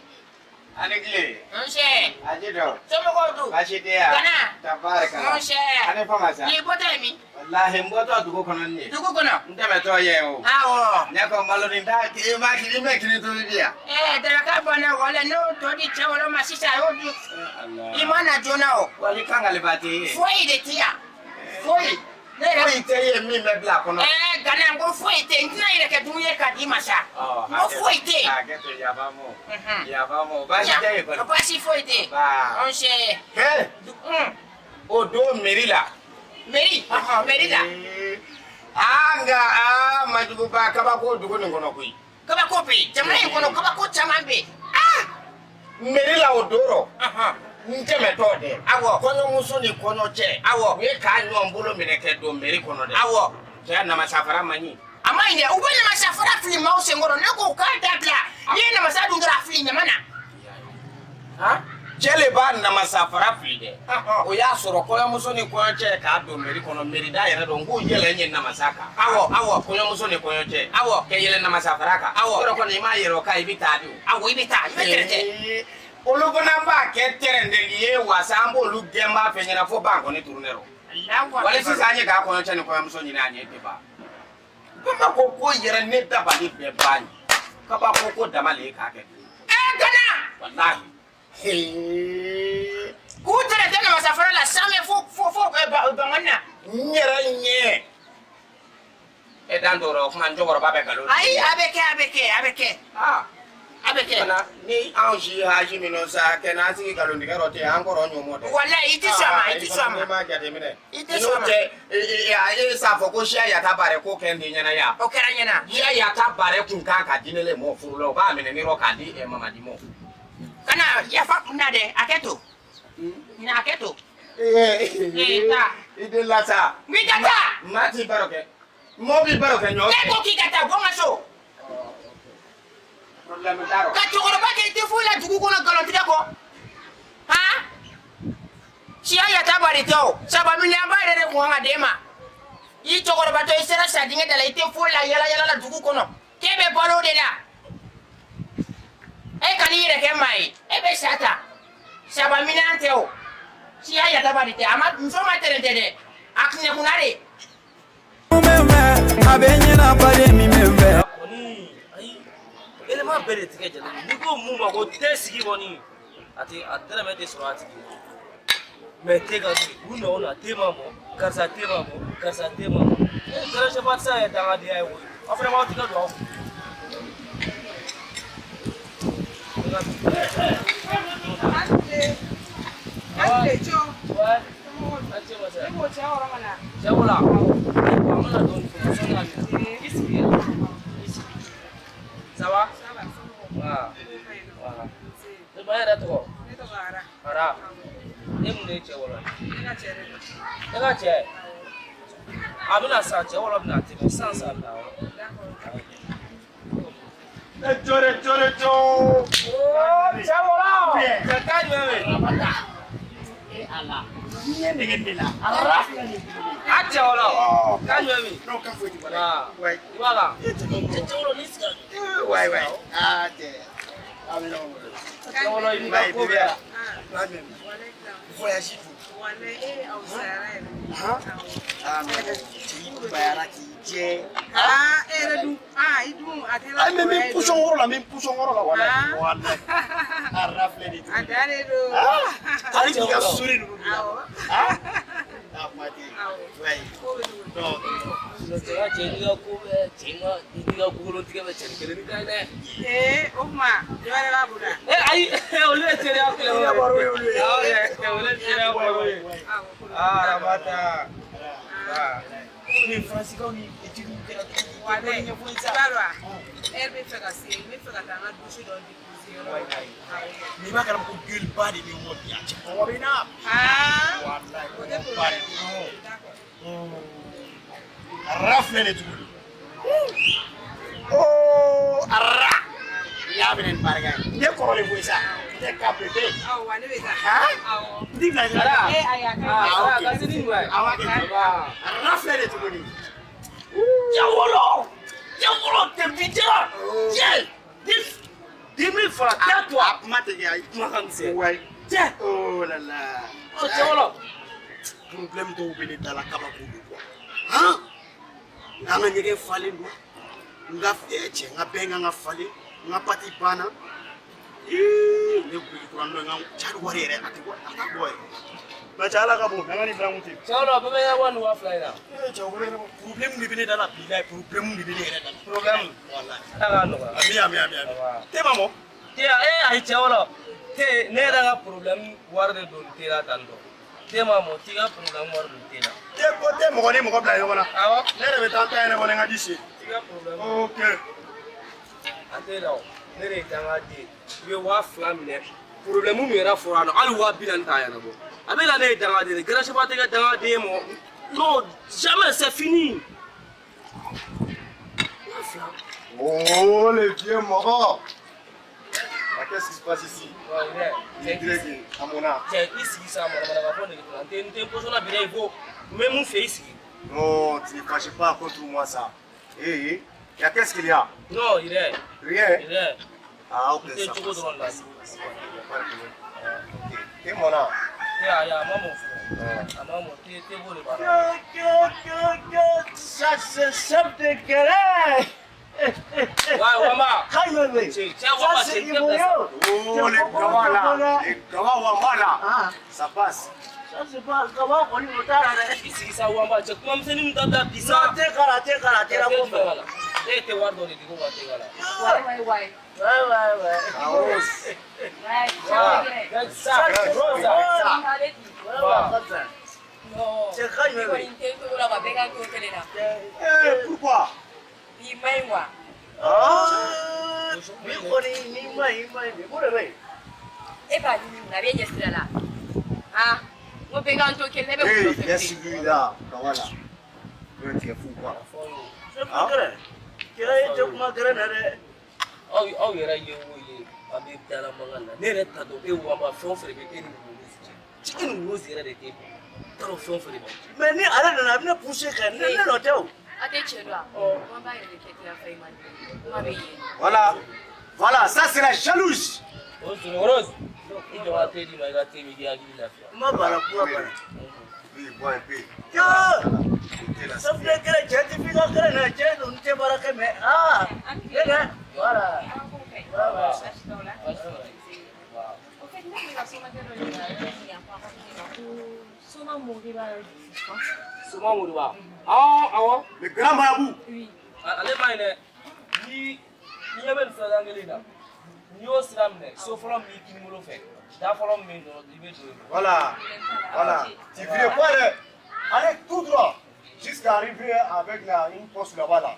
A ni tile. Nse. A ji dɔn. Somɔgɔw dun? Baasi tɛ yan. Gana. Tabarikala. Nse. A ni fama sa. N'i bɔtɔ ye min? Walahi n bɔtɔ dugu kɔnɔ nin ye. Dugu kɔnɔ? N tɛmɛtɔ ye o. Awɔ. Ne ko malo nin da i ma kini bɛ kini tobi bi yan. Ɛɛ daraka banna wala n'o tɔ di cɛ wɔlɔ ma sisan a y'o dun. I ma na joona o. Wali kankaliba tɛ ye. Foyi de tɛ yan. Foyi. Ne yɛrɛ. Foyi tɛ yen min bɛ bila a kɔnɔ. Ɛɛ Gana, n ko foyi tɛ yen, n tɛna yɛrɛ kɛ dumuni ye k'a d'i ma sa. N ko foyi tɛ yen. Hakɛ to, yafa n ma. Yafa n ma. Baasi tɛ yen kɔni. Baasi foyi tɛ yen. Ba. Nse. He. O don mairie la. Mairie? Ɔhɔn, mairie la. Aa nka aa majuguba kabako dugu nin kɔnɔ koyi. Kabako bɛ yen, jamana in kɔnɔ kabako caman bɛ yen. Aa mairie la o don rɔ. N tɛmɛtɔ dɛ. Awɔ. Kɔɲɔmuso ni kɔɲɔcɛ. Awɔ. U ye k'a ɲɔgɔn bolo minɛ kɛ don mairie kɔnɔ dɛ. Awɔ. Cɛ namasafara man ɲi. A ma ɲi dɛ, u bɛ namasafara fili maaw senkɔrɔ, ne ko k'a dabila. N'i ye namasa dun dɔrɔn a fili ɲama na. Cɛ le b'a namasafara fili dɛ. O y'a sɔrɔ kɔɲɔmuso ni kɔɲɔcɛ k'a don mairie kɔnɔ, mairie da yɛrɛ dɔn k'u yɛlɛ ye namasa kan. Awɔ, awɔ. Kɔɲɔmuso ni kɔɲɔcɛ. Awɔ. Kɛ yɛlɛ namasafara kan. Awɔ. Yɔrɔ kɔni i m'a yɛlɛ o kan, i bɛ taa de o. Awɔ, i bɛ taa, i bɛ tɛrɛntɛ. Olu fana b'a kɛ tɛrɛntɛli ye wasa an b'olu gɛnba fɛ ɲɛna fo ban kɔni turunnen rɔ. Wali sisan an ye k'a kɔɲɔcɛ ni kɔɲɔmuso ɲini a ɲɛ tɛ ban. Bamakɔ ko yɛrɛ ne dabali bɛɛ ban ye. Kabako ko dama le ye k'a kɛ. Ɛɛ Gana. Walahi. K'u tɛrɛntɛ namasafara la sanfɛ fo fo fo bangɔni na. N yɛrɛ ɲɛ. E dan t'o rɔ, o kuma n cɛkɔrɔba bɛ nkalon tigɛ. Ayi, a bɛ kɛ, a bɛ kɛ, a bɛ kɛ. Aa. A bɛ kɛ. Ni anw si haji minnu sa kɛ n'an sigi nkalontigɛ rɔ ten an kɔrɔ ɲɔmɔ dɛ. Walayi i tɛ sɔn a ma i tɛ sɔn a ma. Ne m'a jateminɛ. I tɛ sɔn a ma. N'o tɛ e s'a fɔ ko siya yata bare ko kɛ n den ɲɛna ya. O kɛra ɲɛna. Siya yata bare kun kan ka di ne le mɔ furu la o b'a minɛ ne rɔ k'a di Mamadi mɔ. Kana yafa n na dɛ hakɛ to. Na hakɛ to. Ee taa. I den la sa. N k'i ka taa. Maa t'i baro kɛ. Mɔɔ b'i baro kɛ ɲɔ. Ne ko k'i ka taa bɔ n ka so. Problème t'a rɔ. Ka cɛkɔrɔba kɛ i tɛ foyi la dugu kɔnɔ nkalontigɛ kɔ. Han? Siya yata bari tɛ o. Saba miliyɔn ba yɛrɛ de kun kan ka d'e ma. I cɛkɔrɔbatɔ i sera sa dingɛ da la i tɛ foyi la yala yala la dugu kɔnɔ. K'e bɛ balo o de la. E kan'i yɛrɛ kɛ maa ye. E bɛ sa ta. Saba miliyɔn tɛ o. Siya yata bari tɛ. A ma muso ma tɛrɛntɛ dɛ. A kunna de. A bɛ ɲɛna baden min bɛ n fɛ. Kɔni ayi élément bɛɛ de tigɛ jalen n'i ko mun ma ko te sigi kɔni a tɛ a dɛrɛmɛ tɛ sɔrɔ a tigi ye mais te ka di u na o na te ma mɔ karisa te ma mɔ karisa te ma mɔ e gɛrɛsɛba tɛ se ka kɛ dangadenya ye koyi aw fana b'aw tigɛ don aw kun. An tile co. Ouais. Ne ko cɛ yɔrɔ ma na. Cɛ ko la an bɛna dɔɔnin fɔ sɔnni ka minɛ i sigi yɛrɛ i sigi ça va. Ça va, somɔgɔw? Voilà. Voilà. Ne ba yɛrɛ tɔgɔ? Ne tɔgɔ Ara. Ara. E mun de ye cɛ wɔlɔ ye? Ne ka cɛ de don. E ka cɛ? A bɛna san cɛ wɔlɔ bɛna tɛmɛ san san bɛna yɔrɔ. Jore jore jo. Cɛ wɔlɔ! Cɛ ta jumɛn bɛ yen? E Ala. N'i ye nege ne la. A filɛ nin ye. A cɛ wɔlɔ! Kan jumɛn bɛ yen? Non, kan foyi tɛ bɔ Ah. Ouais. I b'a la? Cɛ wɔlɔ n'i sigira. Ouais, ouais. Ah, cɛ. A bɛ ɲɔgɔn bolo. Cɛ wɔlɔ i b'i ka ko bɛɛ la. Voyage dun. Walayi e aw sayara yɛrɛ. Han? Ah, mais cɛ i kunbayara k'i jɛ. Aa e yɛrɛ dun aa i dun a tɛ Ah, mais n bɛ n poussé n kɔrɔ la, n bɛ n poussé n kɔrɔ la, walayi. Walayi. A rafilɛ de. A dan de don. Hali k'i ka sori ninnu bila. Awɔ. Ah, ah, kuma tɛ yen. Ouais. Non, Cɛ ka cɛ n'i ka ko bɛɛ cɛ i ma i n'i ka kolontigɛ bɛ cɛnin kelen ni ka ɲi dɛ. Ee o tuma dɔ wɛrɛ b'a bolo wa? Eh ayi olu ye teriya kɛlɛ Teriya baro ye olu ye. Awɔ dɛ olu ye teriya baro ye. Ah Ramata. Ah. Mais Faransikanw ni études kɛra cogo di? Walayi i b'a dɔn wa? Heure bɛ fɛ ka se n bɛ fɛ ka taa n ka dossier dɔ déposer yɔrɔ dɔ la. Mais i b'a kalama ko gueule ba de bɛ n kɔ bi a cɛ kɔngɔ bɛ n na. Aa Walayi, o tɛ kɔngɔ ba de problème bɛ n ye. kɔ. D'accord. A filɛ nin ye tuguni. Oh, a ra. I y'a minɛ ni barika ye. Ne kɔrɔlen koyi sa. Ne ka bébé. Awɔ wa ne bɛ taa. Han? Awɔ. N t'i bila sira la. Ee ayi a ka ɲi. Ah, ok. Ka se ni ɲuman ye. Awɔ, a kɛ ten. A filɛ nin ye tuguni. Cɛ wɔlɔ. Cɛ wɔlɔ depuis jara. Cɛ. 10 000 francs tais-toi. A kuma tɛ kɛ ayi. Kuma ka misɛn. Ouais. Cɛ. Oh là là. Ɔ cɛ wɔlɔ. Problème dɔw bɛ ne da la kabako don quoi. Han? An ka ɲɛgɛn falen don. N ka cɛ n ka bɛn kan ka falen. N ka pâte banna. Ii, ne wuli kura n'o ye n ka cari wari yɛrɛ a tɛ bɔ a t'a bɔ yɛrɛ. Mais cɛ ala ka bon an ka nin bila n kun ten. Cɛ wɔlɔ bɛɛ bɛ ɲɛnabɔ nin 2000 in na. Ee cɛ o bɛ ɲɛnabɔ. Problème de bɛ ne da la bilayi problème de bɛ ne yɛrɛ da la. Problème. Walayi. Ala k'a nɔgɔya. Ami ami ami ami. Te ma mɔ. Te ee ayi cɛ wɔlɔ. Te ne yɛrɛ ka problème wari de don te la tan tɔ. Te ma mɔ t'i ka problème wari don te la. Te ko te mɔgɔ ni mɔgɔ bila ɲɔgɔn na. Awɔ. Ne yɛrɛ bɛ taa n ta ɲɛnabɔ ni n ka di si. T'i ka problème. Ok. A t'e la o. Ne de ye dangaden ye. I bɛ 2000 minɛ. Problème min yɛrɛ fɔra yan nɔ hali 40 000 t'a ɲɛnabɔ. A bɛ na ne ye dangaden de ye. Gɛrɛsɛba tɛ kɛ dangaden ye mɔgɔ. Non jamais c'est fini. 2000. Oh les vieux mɔgɔ. Ah, qu'est-ce qui se passe ici? Ouais, Il dirait que à mon âge. Cɛ i sigi sa manamana ka fɔ nege la n tɛ n tɛ n pɔsɔn na bi dɛ il faut n bɛ mun fɛ i sigi. Non, tu ne fâches pas contre moi ça. Eh, eh. Y a qu'est-ce qu'il y a? Non yɛrɛ. Rien. Yɛrɛ. Ah, ok, N tɛ ça cogo passe. dɔrɔn la. Y a pas de problème. Ok. Et mon âme? Te ayi a ma mɔ fɔlɔ. A ma mɔ te te b'o de baara la. Ça c'est chef de guerre. Ouais, Wamba. Kayole. Cɛ Ça Wamba c'est cɛ tɛ bila sa. Oh, les gars là. Les gars Wamba là. Ça passe. Ça c'est pas comment on y va là. I sigi sa Wamba cɛ kuma misɛnnin min dabila bi sa. Non, tɛ kala tɛ kala tɛ la Te ko jumɛn k'a la? E tɛ wari dɔ de di ko ka te k'a la. Wayi wayi wayi. Ouais, ouais, ouais. Rose. Ouais, Ça, Rosa. Ouais, ouais, comme ça. Non. C'est quand même. I kɔni tɛ togo la quoi, bɛɛ ka to kelen na. Eh, pourquoi? Bi ma ɲi quoi. Ah, ni kɔni ni ma ɲi, ma ɲi. Mun de bɛ yen? E b'a ɲini mun na, a b'e ɲɛ sira la. Ah, n ko bɛɛ k'an to kelen na, e bɛ Hey, mun nɔfɛ laisse bilen? lui là. Voilà. Ouais, tu es fou quoi. Chef de grin. Cɛ e tɛ kuma gɛrɛ na dɛ. Aw yɛrɛ ye o ye, a bɛ dala mankan na. Ne yɛrɛ t'a dɔn e Wanba fɛn o fɛn de bɛ e ni Rose cɛ. Ci e ni Rose yɛrɛ de tɛ bɛn. T'a dɔn fɛn o fɛn de b'aw cɛ. Mais ni ale nana a bɛ ne pousser kɛ ne ne nɔ tɛ o. A tɛ cɛ dɔn wa? Wanba yɛrɛ de kɛ tɛ yan fɛ i ma nin. Kuma bɛ yen. Voilà. Voilà, ça c'est la jalouse. Rose, i jɔ ka te d'i ma, i ka te min, i k'i hakili lafiya. Kuma banna, kuma banna. Oui, bois un peu. Cɛ! Chef de grin, cɛ tɛ f'i ka grin na, cɛ ninnu tɛ baara kɛ mais aa ne kɛ voilà. Ouais, ouais. Au fait, ne tun bɛ ka somakɛ dɔ ɲininka yɔrɔ min yan fan kɔnɔ ko Soma Moriba je pense. Soma Moriba. Awɔ, awɔ. Le grand marabout. Oui. Ale ma ɲi dɛ. Ni i ɲɛ bɛ nin sirajan kelen in na, n'i y'o sira minɛ, so fɔlɔ min b'i kinibolo fɛ, da fɔlɔ min bɛ yen dɔrɔn, i bɛ don yen. Voilà. Voilà. Tu vires pas dɛ. Allez tout droit jusqu'à arriver avec la, une poste là-bas là.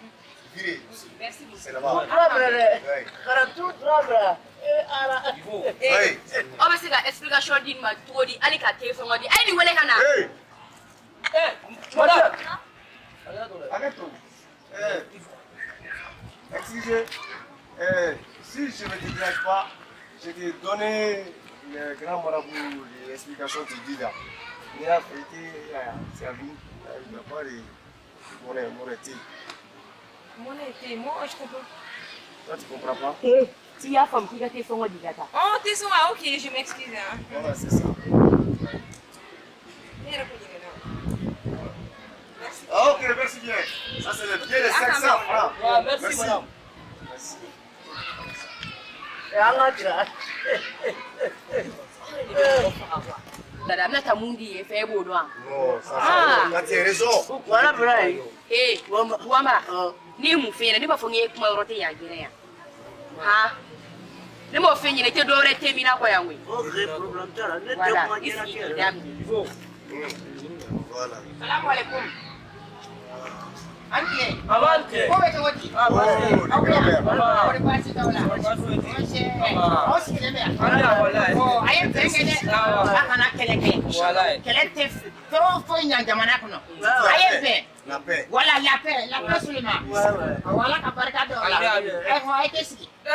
Virez. Merci beaucoup. C'est là-bas. Droit minɛ dɛ. Ouais. Ka na tout droit minɛ. Ee Ala. Oui. Aw bɛ se ka explication di nin ma cogo di hali ka te sɔngɔ di a ye nin wele ka na. Hey, Eh, madame. arrête-toi. Eh, excusez. Eh, si je ne te dérange pas, je t'ai donné le grand marabout, les explications que tu dis là. Il a été servi, il n'y a pas de monnaie, monnaie, thé. Monnaie thé, moi je comprends. Toi, tu comprends pas? Eh, tu y'a faamu k'i ka te sɔngɔ di ka taa. Oh, t'es son, ah ok, je m'excuse. Hein. Voilà, c'est ça. Ne yɛrɛ ko ɲinɛna. Merci. Ah, ok, merci bien. Ça, c'est le billet de 500 francs. Ouais, merci, madame. Merci. Ee an ka jira. Dada, a bɛna taa mun di yen fɛ e b'o dɔn wa? Non, ça, Ah. ça, quand tu as raison. Wala bila yen. Ee, Wanba. Wanba, Ɔ. ne ye mun f'e ɲɛna ne b'a fɔ n k'e kuma yɔrɔ tɛ yan gɛrɛ yan. Han? Ne m'o f'e ɲɛna i tɛ dɔwɛrɛ te min na kɔ yan koyi. Ok, problème t'a la. Ne tɛ Voilà, kuma i sigi diɲɛlatigɛ k'i yɛrɛ. daminɛ. Voilà. Salamu alaikum. An tile. A b'an tile. Ko bɛ cogo di? Ah, baasi tɛ. Oh, le grand-père. Aw kɔni baasi t'aw la? Baasi foyi tɛ. Nse. Aba. Aw sigilen bɛ yan? An bɛ yan, walayi. Ɔ, a ye bɛn kɛ dɛ. Awɔ. A kana kɛlɛ kɛ. Walayi. Kɛlɛ tɛ fɛn o fɛn ɲa jamana kɔnɔ. A ye bɛn. La paix. Voilà, la paix, la paix seulement. Ouais, ouais. Awɔ, Ala ka barika don aw la. Amin, amin. Ayiwa, a ye tɛ sigi. Eh,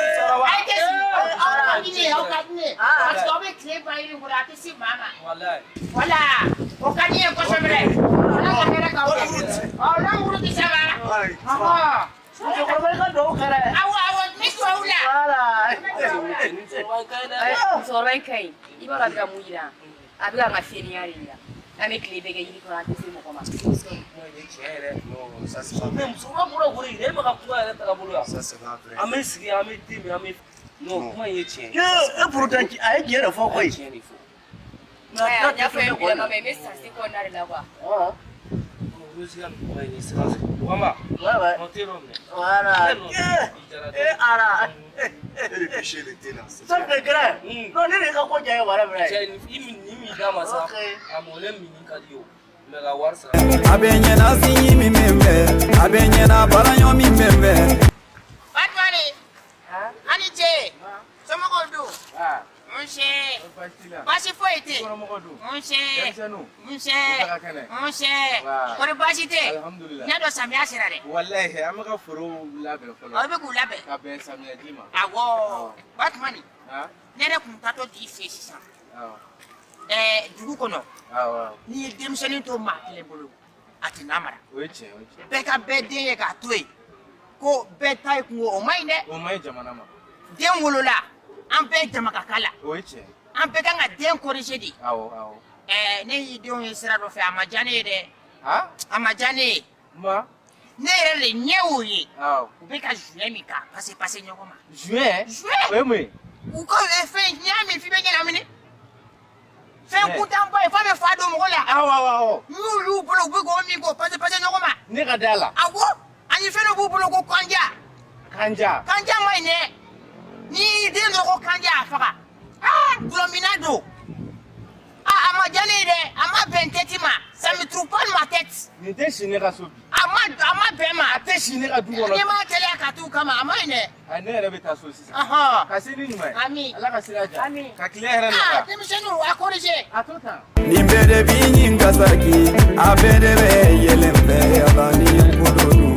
musokɔrɔba. A ye tɛ sigi. Aw ka di ne ye, aw ka di ne ye. Ah. Parce que aw bɛ tile ban yiri kɔrɔ, a tɛ se maa ma. Walayi. Voilà, o ka di n ye kosɛbɛ. Ala ka hɛrɛ k'aw bɛɛ. Ɔ, longue route, ça va? Ouais, ça va. Ɔhɔn. Musokɔrɔba i ka duwawu kɛ dɛ. Awɔ, awɔ, n bɛ duwawu la. Voilà. Nin musokɔrɔba in ka ɲi dɛ. Musokɔrɔba in ka ɲi. I b'a dɔn a bɛ ka mun yira? A bɛ ka n ka fiyeniya de yira. An bɛ tile bɛɛ kɛ yiri kɔrɔ an tɛ se mɔgɔ ma. Kuma in ye tiɲɛ yɛrɛ. Non, ça, c'est pas Mais vrai. musokɔrɔba bɔra k'o de yira, e ma ka kuma yɛrɛ tagabolo yan. Ça, c'est pas vrai. An bɛ sigi, an bɛ te min, an bɛ. Non, kuma in ye tiɲɛ ye. Cɛ, e pourtant a ye tiɲɛ de fɔ A ye koyi. tiɲɛ de fɔ. Ayiwa, n y'a fɔ n ye bilama mais n bɛ sansi kɔnɔna de la quoi. Ɔ. Rose ka nin kuma in ye sira. Wanba. Ouais, ouais. Ɔ, te dɔ minɛ. Voilà. Ne nɔ tɛ. I diyara Ee dɔɔni. Ala. Et le péché, le thé là. c'est Chef bien. de grin. Non, ne de ka ko diya ye wala bila ye. Cɛ, i min nin min d'a ma sa, Ok. a mɔlen min ka di o. Mais ka wari sara. A bɛ ɲɛna sinji min bɛ n fɛ, a bɛ ɲɛna baaraɲɔ min bɛ n fɛ. Batmani. A ni ce. Somɔgɔw dun? Nse. Baasi foyi tɛ. Nse. Nse. Nse. Kɔri baasi tɛ? Alhamdulillah. N y'a dɔn samiya sera dɛ. Walahi an bɛ ka forow labɛn fɔlɔ. Aw bɛ k'u labɛn. Ka bɛn samiyaji ma. Awɔ. Batmani. Han? Ne yɛrɛ kun taatɔ d'i fɛ yen sisan. Awɔ. Ɛɛ dugu kɔnɔ. Awɔ. N'i ye denmisɛnnin to maa kelen bolo, a tɛ n'a mara. O ye tiɲɛ o ye tiɲɛ. Bɛɛ ka bɛɛ den ye k'a to yen. Ko bɛɛ ta ye kungo o man ɲi dɛ. O man ɲi jamana ma. Den wolola an bɛɛ jama ka k'a la. O ye tiɲɛ. An bɛɛ kan ka den corriger de. Awɔ awɔ. Ɛɛ ne y'i denw ye sira dɔ fɛ a ma diya ne ye dɛ. Han? A ma diya ne ye. Ma? Ne yɛrɛ de ɲɛ y'o ye. Awɔ. U bɛ ka joint min k'a passer passer ɲɔgɔn ma. Joint? Joint. O ye mun ye? U ka fɛn n'i y'a min f'i bɛ ɲɛnamini. Fɛn kuntanba ye f'a bɛ fa don mɔgɔ la. Awɔ awɔ awɔ. N'u y'u bolo u bɛ k'o min k'o passer passer ɲɔgɔn ma. Ne ka da la. Awɔ ani fɛn dɔ b'u bolo ko kanja. Kanja. Kanja man ɲi dɛ. N'i y'i den dɔrɔn ko kanja a faga. Aa gulɔminna don. Aa a ma diya ne ye dɛ, a ma bɛn tête ma. Ça me trouve pas ma tête. Nin tɛ si ne ka so bi. A ma bɛn ma. A tɛ si ne ka du kɔnɔ. N'i ma teliya ka t'u kama, a ma ɲi dɛ. Ayi, ne yɛrɛ bɛ taa so sisan. Ɔhɔn. Ka se ni ɲuman ye. Ami. Ala ka sira diya. Ami. Ka tile hɛrɛ Aa nɔgɔya. denmisɛnninw a corriger. A to tan. Nin bɛɛ de b'i ɲin kasaki, a bɛɛ de bɛ yɛlɛn fɛ yala ni ko dɔ dun.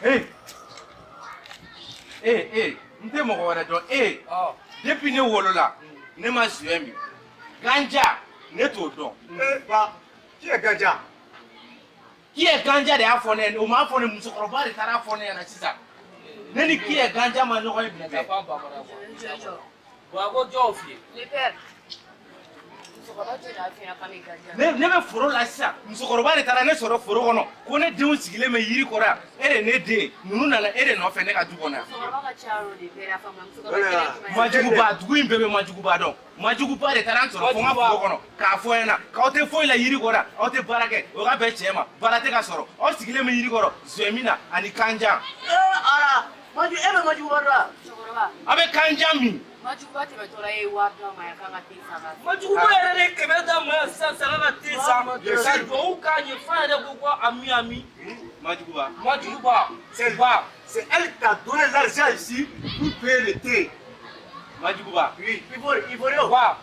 Hey! Eh, eh, n tɛ mɔgɔ wɛrɛ dɔn. Eh, depuis ne wolola, ne ma suɲɛ min. Ganja, ne t'o dɔn. Eh, ba, qui est Ganja? Qui est Ganja de y'a fɔ ne ye, o m'a fɔ ne, musokɔrɔba de taara fɔ ne ɲɛna sisan. Ne ni qui est Ganja ma ɲɔgɔn ye bi bɛɛ. Bon, a ko jɔn f'i ye? Le père, musokɔrɔba jɔ y'a f'i ɲɛna k'an bɛ ganja. Ne bɛ foro la sisan, musokɔrɔba de taara ne sɔrɔ foro kɔnɔ ko ne denw sigilen bɛ yiri kɔrɔ yan, e de ne den ninnu nana e de nɔfɛ ne ka du kɔnɔ yan. Musokɔrɔba ka ca o de père, a faamuya, musokɔrɔba kelen jumɛn ye? Majuguba, dugu in bɛɛ bɛ majuguba dɔn. Majuguba de taara n sɔrɔ fo n ka foro kɔnɔ k'a fɔ n ɲɛna k'aw tɛ foyi la yiri kɔrɔ yan, aw tɛ baara kɛ, o ka bɛn tiɲɛ ma, baara tɛ ka sɔrɔ, aw sigilen bɛ yiri kɔrɔ zɛmin na ani kanjan. Ee ala, Maju, e bɛ Majuguba dɔn wa? Musokɔrɔba. Aw bɛ kanjan min. Majuguba tɛmɛtɔla ye wari d'a ma yan k'an ka te san ka Majuguba yɛrɛ de ye 100 d'a ma yan sisan saga ka te san. Ka duwawu k'a ye f'a yɛrɛ ko ko ami ami. Majuguba. Majuguba. C'est Ba. C'est elle qui t'a donné l'argent ici pour payer le thé. Majuguba. Oui. Ivoirien. Ba.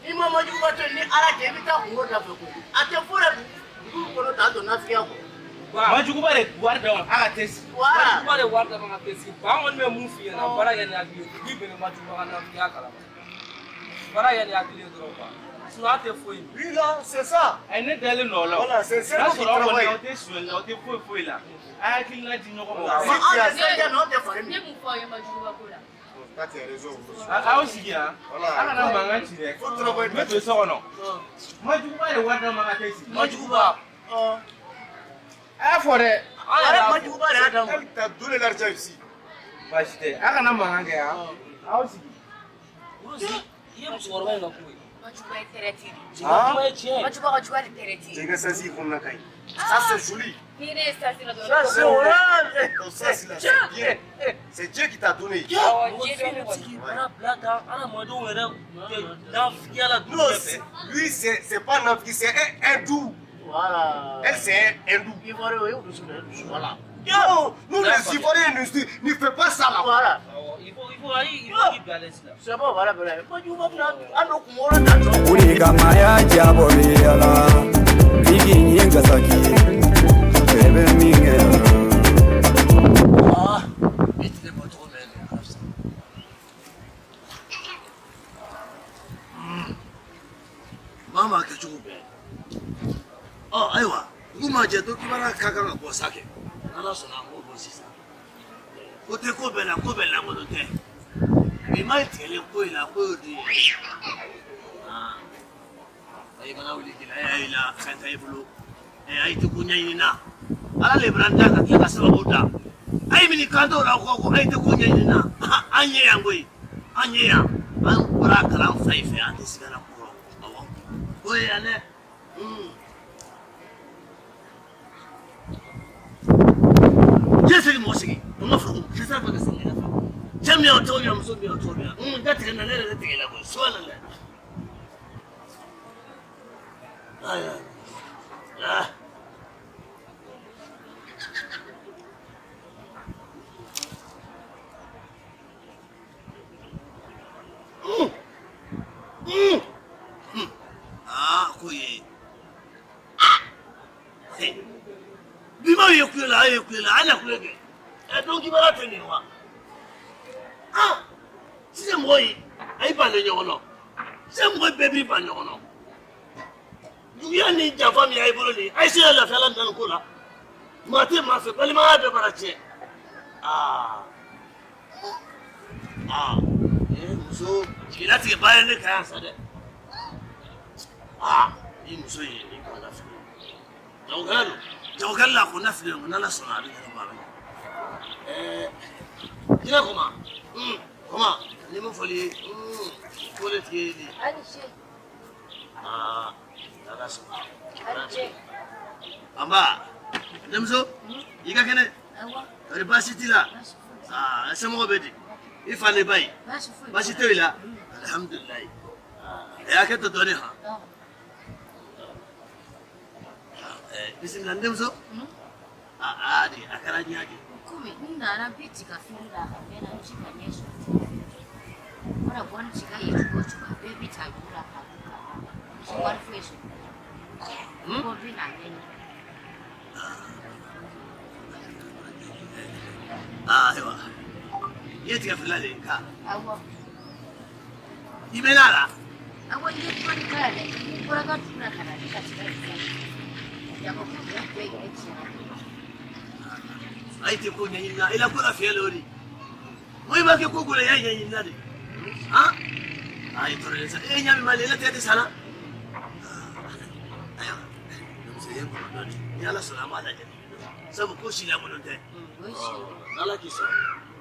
I ma Majuguba to yen, ni Ala cɛ i bɛ taa kungo da fɛ koyi. A tɛ foyi la dugu kɔnɔ k'a don nafigiya kɔ. Majuguba de wari d'a ma a ka te sigi. Voilà. Majuguba de wari d'a ma ka te sigi. Ba, an kɔni bɛ mun f'i ɲɛna, baara kɛ ni hakili ye. Dugu bɛɛ bɛ Majuguba ka nafigiya kalama. Baara kɛ ni hakili ye dɔrɔn quoi. Sinon an tɛ foyi min. Lui là, c'est ça. Ayi, ne dalen don o la. Voilà, c'est N'a cerveau qui sɔrɔ aw kɔni travaille. aw tɛ sonyali la, aw tɛ foyi foyi la. A hakilina di ɲɔgɔn ma. Anw tɛ fɛn kɛ, anw tɛ fari Ne min. mun fɔ aw ye Majuguba ko la? Toi, tu as raison. Aw sigi yan. Voilà. A kana mankan ci dɛ. Faut travailler. N bɛ don so kɔnɔ. Majuguba de wari d'a ma ka te sigi. Majuguba. A y'a fɔ dɛ. An yɛrɛ y'a fɔ. Majuguba de y'a d'a ma. Elle t'a donné l'argent ici. Baasi tɛ. A kana mankan kɛ yan. Aw sigi. I ye musokɔrɔba in ka ko ye. Majuguba ye tɛrɛti de. Musokɔrɔba ye tiɲɛ ye. Majuguba ka juguya de tɛrɛti. J'ai une sasi qu'on a gagné. Ça, c'est joli. Ni ne ye sasi la dɔrɔn. Ça, c'est orange. Donc ça, c'est là, c'est bien. C'est Dieu qui t'a donné. Awɔ, diɲɛ bɛ sigi baara bila tan, adamadenw yɛrɛ tɛ nafigiya la dugu Non, bɛɛ fɛ. lui, c'est pas Nafki, c'est un hindou. Voilà. Elle, c'est un hindou. Ivoirien, o ye dusu de ye, dusu. Voilà. Non, nous, les Ivoiriens, ne fait pas ça là. Voilà. Awɔ, il faut ayi, il faut k'i bila à l'aise la. C'est bon, voilà, voilà. Majuguba bɛna an don kun wɔɔrɔ ta jɔ. O de kama y'a jabɔ bɛ yala f'i k'i ɲin kasaki bɛɛ bɛ min kɛ. Ah, i tile bɔ cogo min na, a ka fisa. Maa maa kɛcogo bɛɛ. Ɔ ayiwa, dugu maa jɛ, dɔ kibaruya ka kan ka bɔ sa kɛ. N'Ala sɔnna, an b'o bɔ sisan. Ko tɛ ko bɛɛ la, ko bɛɛ lankolon tɛ. Bi ma tigɛlen ko in la, ko y'o de ye. Aa, ayi kana wuli gɛlɛya y'i la, fɛn tɛ i bolo. Ɛ ayi tɛ ko ɲɛɲini na. Ala le bɛna da ka tila ka sababu da. Ayi min kan t'o la ko ayi tɛ ko ɲɛɲini na. An ye yan koyi. An ye yan. An bɔra kalan fa i fɛ, an tɛ siga la ko rɔ. Awɔ. Ko ye yan dɛ. Cɛ sigi mɔgɔ sigi. O ma fɔ ko cɛ sera ka segin ka fa. Cɛ min y'o cogo min na, muso min y'o cogo min na. N da tigɛ na, ne yɛrɛ tɛ tigɛ la koyi. Sɔ la dɛ. Ayi. Ah. Aa, ko ye. Bimaw ye kulo la, aw ye kulo la, an na kulo kɛ. Ɛ don kibaruya tɛ nin wa? Ah, sisan mɔgɔ ye, a y'i ban ɲɔgɔn na. Sisan mɔgɔ bɛɛ b'i ban ɲɔgɔn na. Juguya ni janfa min y'a bolo nin ye, a ye se ka lafiya la nin ko la. Maa tɛ maa fɛ, balimaya bɛɛ bara tiɲɛ. Aa, aa, ee muso jigilatigɛ ba ye ne kan yan sa dɛ. Aa, ni muso ye nin kɔnɔna fili. Jagokɛla don, jagokɛla la ko na fili ko n'Ala sɔnna a bɛ ɲɛnabɔ, a bɛ ɲɛ. Ɛɛ, jinɛ kɔma, kɔma, ni mun fɔli ye, ko de tigi ye nin ye. Ani ce. Aa, n'Ala sɔnna. Ani ce. Anba, denmuso, I ka kɛnɛ? Kɔri baasi t'i la? Aa, somɔgɔw bɛ di? I fa ni ba ye? Baasi tɛ i la? Alhamdulilayi. Ɛ hakɛ to dɔɔnin han. Bisimila n denmuso. Aa de a kɛra ɲa de. Komi n nana bi tiga feere la ka mɛn na n ti ka ɲɛ sɔrɔ. Mana bɔ ni tiga ye cogo o cogo a bɛɛ bi ta juru la k'a dun ka ban. N ti wari foyi sɔrɔ. Ko bi na ɲɛɲini. Aa ayiwa. I ye tiga feerela de ye nka. Awɔ. I mɛnna a la? Awɔ, n ye dɔɔnin k'a la dɛ. N bɔra n ka dugu la ka na ne ka tiga in feere. Jago ko bɛɛ yɛrɛ tiɲɛna. A ye tɛ ko ɲɛɲini na, i la ko la fiyɛ le o de. Mo i b'a kɛ ko ko la, i y'a ɲɛɲini na de. Han? A ye tɔɔrɔ sa. E ɲa min b'ale, i la tigɛ tɛ san na. Ayiwa, denmuso ye n kɔnɔ dɔɔnin. Ni Ala sɔnna an b'a lajɛ. Sabu ko si lankolon tɛ. N'Ala k'i sɔn.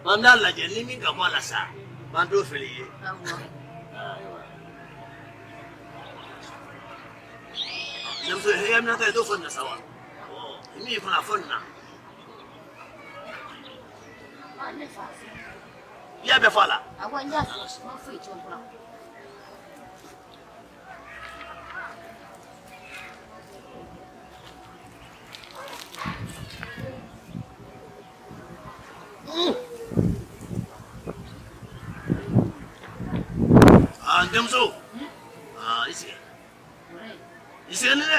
An b'a lajɛ ni min ka bɔ a la sa, b'an t'o feere i ye. Ayiwa. Denmuso, e bɛna taa i t'o fɔ nin na sa wa? Min y'i kɔnɔ a fɔ nin na. Ne fa. I y'a bɛɛ fɔ a la? Awɔ, n y'a fɔ, ma foyi to n kɔnɔ. Aa n denmuso. Aa i sigi. I sigi ni dɛ.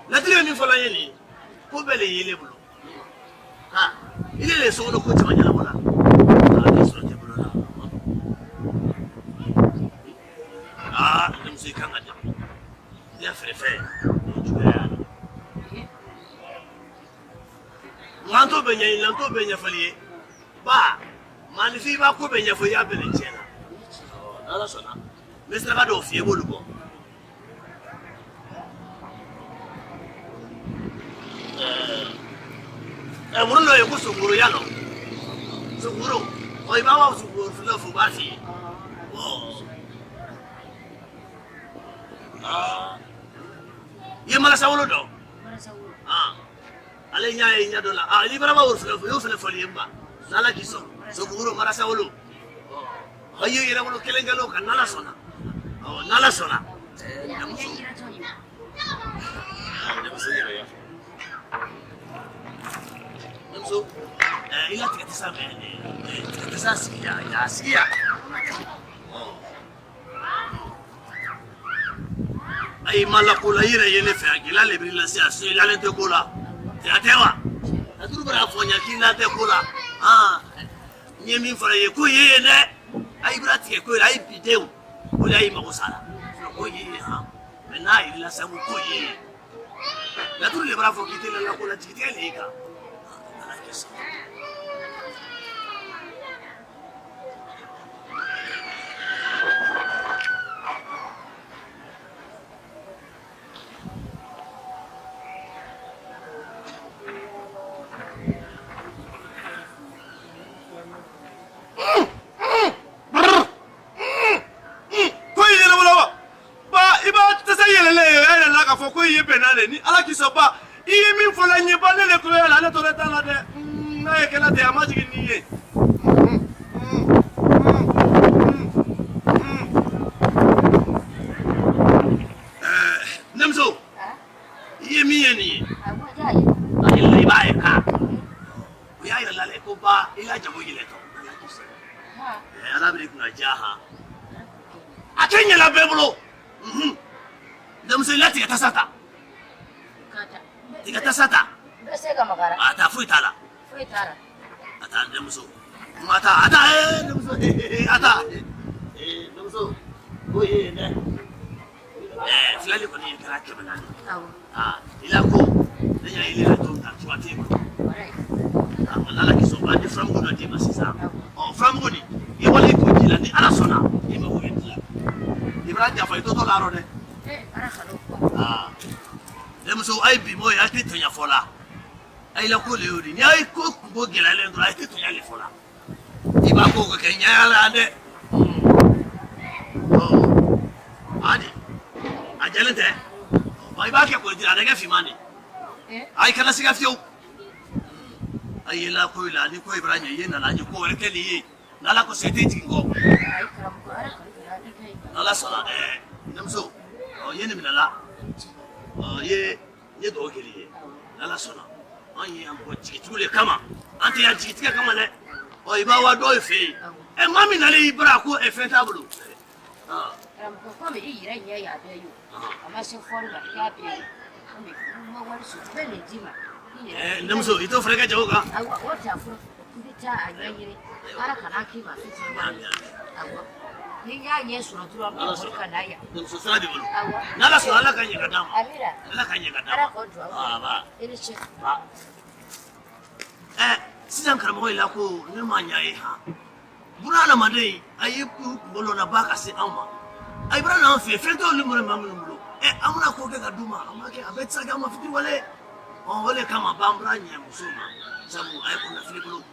Latiri ye min fɔla n ye nin ye, ko bɛɛ le y'ile bolo. Ha, ile le ye sokɔnɔ ko caman ɲɛnabɔ la. Aa ne sɔrɔ tɛ bolo la. Aa n denmuso i kan ka dɛmɛ. I ya feere fɛn, o juguya y'a la. Nka an t'o bɛɛ ɲɛɲini, an t'o bɛɛ ɲɛfɔli ye. Ba, maaninfin i b'a ko bɛɛ ɲɛfɔ, i y'a bɛɛ le tiɲɛ na. N'Ala sɔnna, n bɛ saraka dɔw f'i ye, i b'olu bɔ. Ɛ woro dɔ ye ko sonkoro y'a lɔn. Sonkoro, ɔ i b'a fɔ sonkoro filaw fɔ u b'a f'i ye. Aa, i ye malasa wolo dɔn? Ale ɲa ye ɲa dɔ la. Aa n'i fana b'a woro fila fɔ, i y'o fana fɔli ye n ba. N'Ala k'i sɔn, sonkoro malasa wolo. Ɔ i ye yɛrɛ wolo kelen kelen o kan n'Ala sɔnna. Ɔ n'Ala sɔnna. Denmuso. Denmuso yɛrɛ y'a fɔ. Denmuso, i la tigɛ tɛ sa mɛ tigɛ tɛ sa sigi yan, yan sigi yan. Ayi ma la ko la i yɛrɛ ye ne fɛ yan gɛlɛya le b'i lase a so i lalen tɛ ko la a tɛ wa laturu bɛna fɔ n ɲɛ k'i lalen tɛ ko la n ye min fɔra i ye ko ye yen dɛ a y'i bɛna tigɛ ko ye a ye bi denw o de y'a mago sa la ko ye yen han mɛ n'a yir'i la sa ko ye yen laturu de b'a fɔ k'i tɛ la ko la jigitigɛ le y'i kan ala k'i sɔn. Ko i yɛlɛmana wa ba i b'a tɛsɛ yɛlɛlen ye yɛrɛ la k'a fɔ ko i ye bɛnna de ni Ala k'i sɔn ba i ye min fɔ la n ye ba ne de tulo y'a la ne tɔɔrɔ t'a la dɛ n'a ye kɛla ten a ma jigin n'i ye. Denmuso i ye min ye nin ye a yɛlɛla i b'a ye ka o y'a yɛlɛla dɛ ko ba i ka jago yɛlɛtɔ Ala b'i kunna diya han a tɛ ɲɛla bɛɛ bolo denmuso i la tigɛ tasa ta tigɛ tasa ta a ta foyi t'a la a taa denmuso a taa a taa denmuso a taa denmuso ko ye dɛ filɛli kɔni ye kɛra 400. Aa i la ko ne ɲa ile la to ta cogoya t'e bolo. Ala k'i sɔn ba di furamugu dɔ d'i ma sisan. Ɔ furamugu nin i wali ko ji la ni Ala sɔnna i mago bɛ dilan. I bɛna janfa i tɔtɔ la yɔrɔ dɛ. Aa denmuso a ye bi mɔgɔ ye a tɛ tɔɲɔ fɔ la. A ye la ko le y'o de ye. N'i y'a ye ko kunko gɛlɛyalen dɔrɔn a tɛ tɔɲɔ le fɔ la. I b'a ko kɛ ɲaya la dɛ. Ɔ hali a jɛlen tɛ. Wa i b'a kɛ k'o di a tɛ kɛ finman de. A i kana siga fiyewu. A ye la ko la ni ko i bara ɲɛ i ye nana ye ko wɛrɛ kɛli ye n'Ala ko sɔn i tɛ jigin kɔ. Ayi karamɔgɔ, Ala kanu kɛra i ka ye. N'Ala sɔnna ɛɛ denmuso ɔ i ye nin minɛ la ɔ i ye n ye dugawu kɛli ye n'Ala sɔnna an ye yan mɔgɔ jigitigiw de kama an tɛ yan jigitigɛ kama dɛ ɔ i b'a wa dɔw fɛ yen ɛ maa min nalen i bara ko ɛ fɛn t'a bolo. Karamɔgɔ, komi i yɛrɛ ɲɛ y'a bɛɛ ye o, a ma se fɔli ma, i y'a bɛɛ ye. Komi n ma wari sɔrɔ, n bɛ nin d'i ma. I yɛrɛ. Ɛ denmuso i t'o fana kɛ jago kan. Awɔ, o tɛ a fɔlɔ, n bɛ taa a ɲɛɲini. Ala kana k'i ma fitiriwale ye. Awɔ. Ni n y'a ɲɛ sɔrɔ dɔrɔn, n bɛ boli ka na yan. Denmuso sira b'i bolo. Awɔ. N'Ala sɔnna Ala ka ɲɛ ka d'a ma. Amina. Ala ka ɲɛ ka d'a ma. Ala k'o duwawu kɛ. Aba. I ni ce. Ɛ sisan karamɔgɔ yi la ko ne ma ɲa ye han. Buna hadamaden a ye kunkolo na ba ka se anw ma. A bɔra n'an fɛ fɛn t'olu bolo maa minnu bolo. Ɛ an bɛna ko kɛ ka d'u ma a ma kɛ a bɛɛ tɛ se ka kɛ an ma fitiriwale. Ɔ o de kama b'an bɔra ɲɛ muso ma sabu a ye kɔnɔnafili bolo.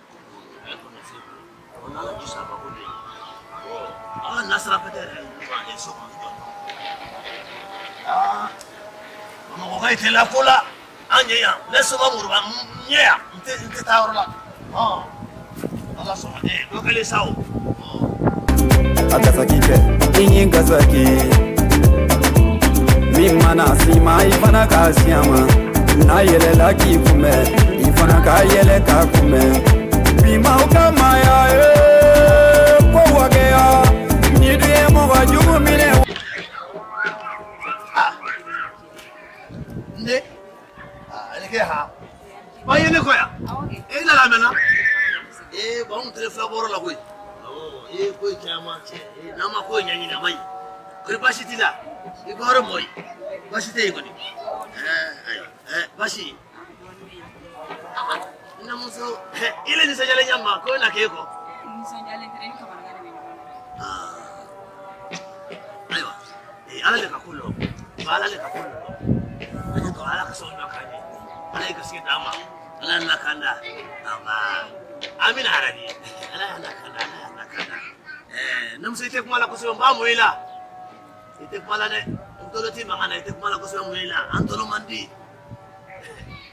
A ye kɔnɔnafili bolo. Ɔ n'Ala k'i sɔn a ma ko de. Ɔ ala nasira pɛtɛ yɛrɛ ye so kɔnɔ jɔ. Aa Bamakɔ ka i la ko la an ɲɛ yan ne soma Moriba n ɲɛ yan n tɛ taa yɔrɔ la. Ɔ ala sɔnna dɔ kɛlen sa o. A gasaki kɛ i ɲi gasaki min mana s'i ma i fana k'a si a ma n'a yɛlɛla k'i kunbɛn i fana k'a yɛlɛ k'a kunbɛn bi maaw ka maaya ye ko wakɛya ni dun ye mɔgɔ jugu minɛ. N den aa kɛ ha ba ye ne kɔ yan e nana mɛn na ee bon anw tɛ fila bɔrɔ la koyi awɔ i ye ko caman cɛ n'an ma ko ɲɛɲini a ma ɲi kɔri baasi t'i la i bɔ yɔrɔ mɔgɔ ye baasi tɛ yen kɔni ɛɛ ayiwa ɛɛ baasi n muso i le nisɔndiyalen ɲɛ ma ko na k'e kɔ. Nisɔndiyalen tɛ dɛ, ni kamanagan de bɛ ɲɔgɔn na. Ayiwa ala le ka ko lɔ ala le ka ko lɔ an ye to ala ka sababu ɲuman k'an ye ala ye garisɛgɛ d'an ma ala y'an lakanda nba amina yarabi ala y'an lakanda ala y'an lakanda ɛɛ ne muso i tɛ kuma la kosɛbɛ n b'a mun i la i tɛ kuma la dɛ n tolo t'i mankan na i tɛ kuma la kosɛbɛ mun i la an tolo man di.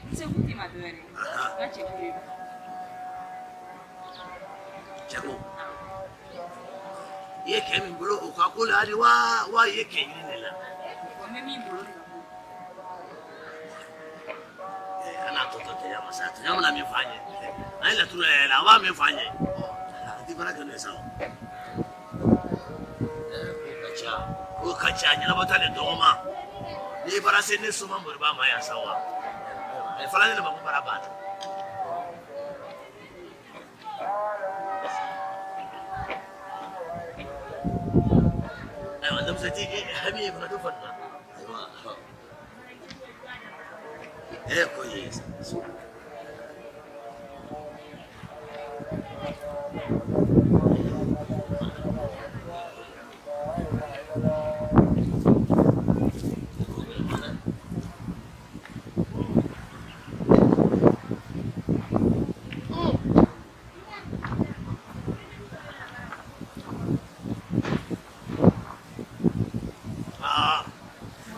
N seko t'i ma dɔ wɛrɛ ye, n ka cɛko de don. Cɛko i ye kɛ min bolo o ka ko la hali wa wa i ye kɛ ɲini de la. N bɛ min bolo de ka ko. Kana tɔ tɔ tɛya masa tɛya mana min fɔ an ye an ye laturu yɛrɛ la a b'a min fɔ an ye a ti baara kɛ n'o ye sa o. Ko ka ca ko ka ca ɲɛnabɔ ta de dɔgɔma n'i baara se ne soma Moriba ma yan sa wa fana ne de ma ko baara banna. Ayiwa denmisɛn ti hami ye fana to fana na ayiwa ko ye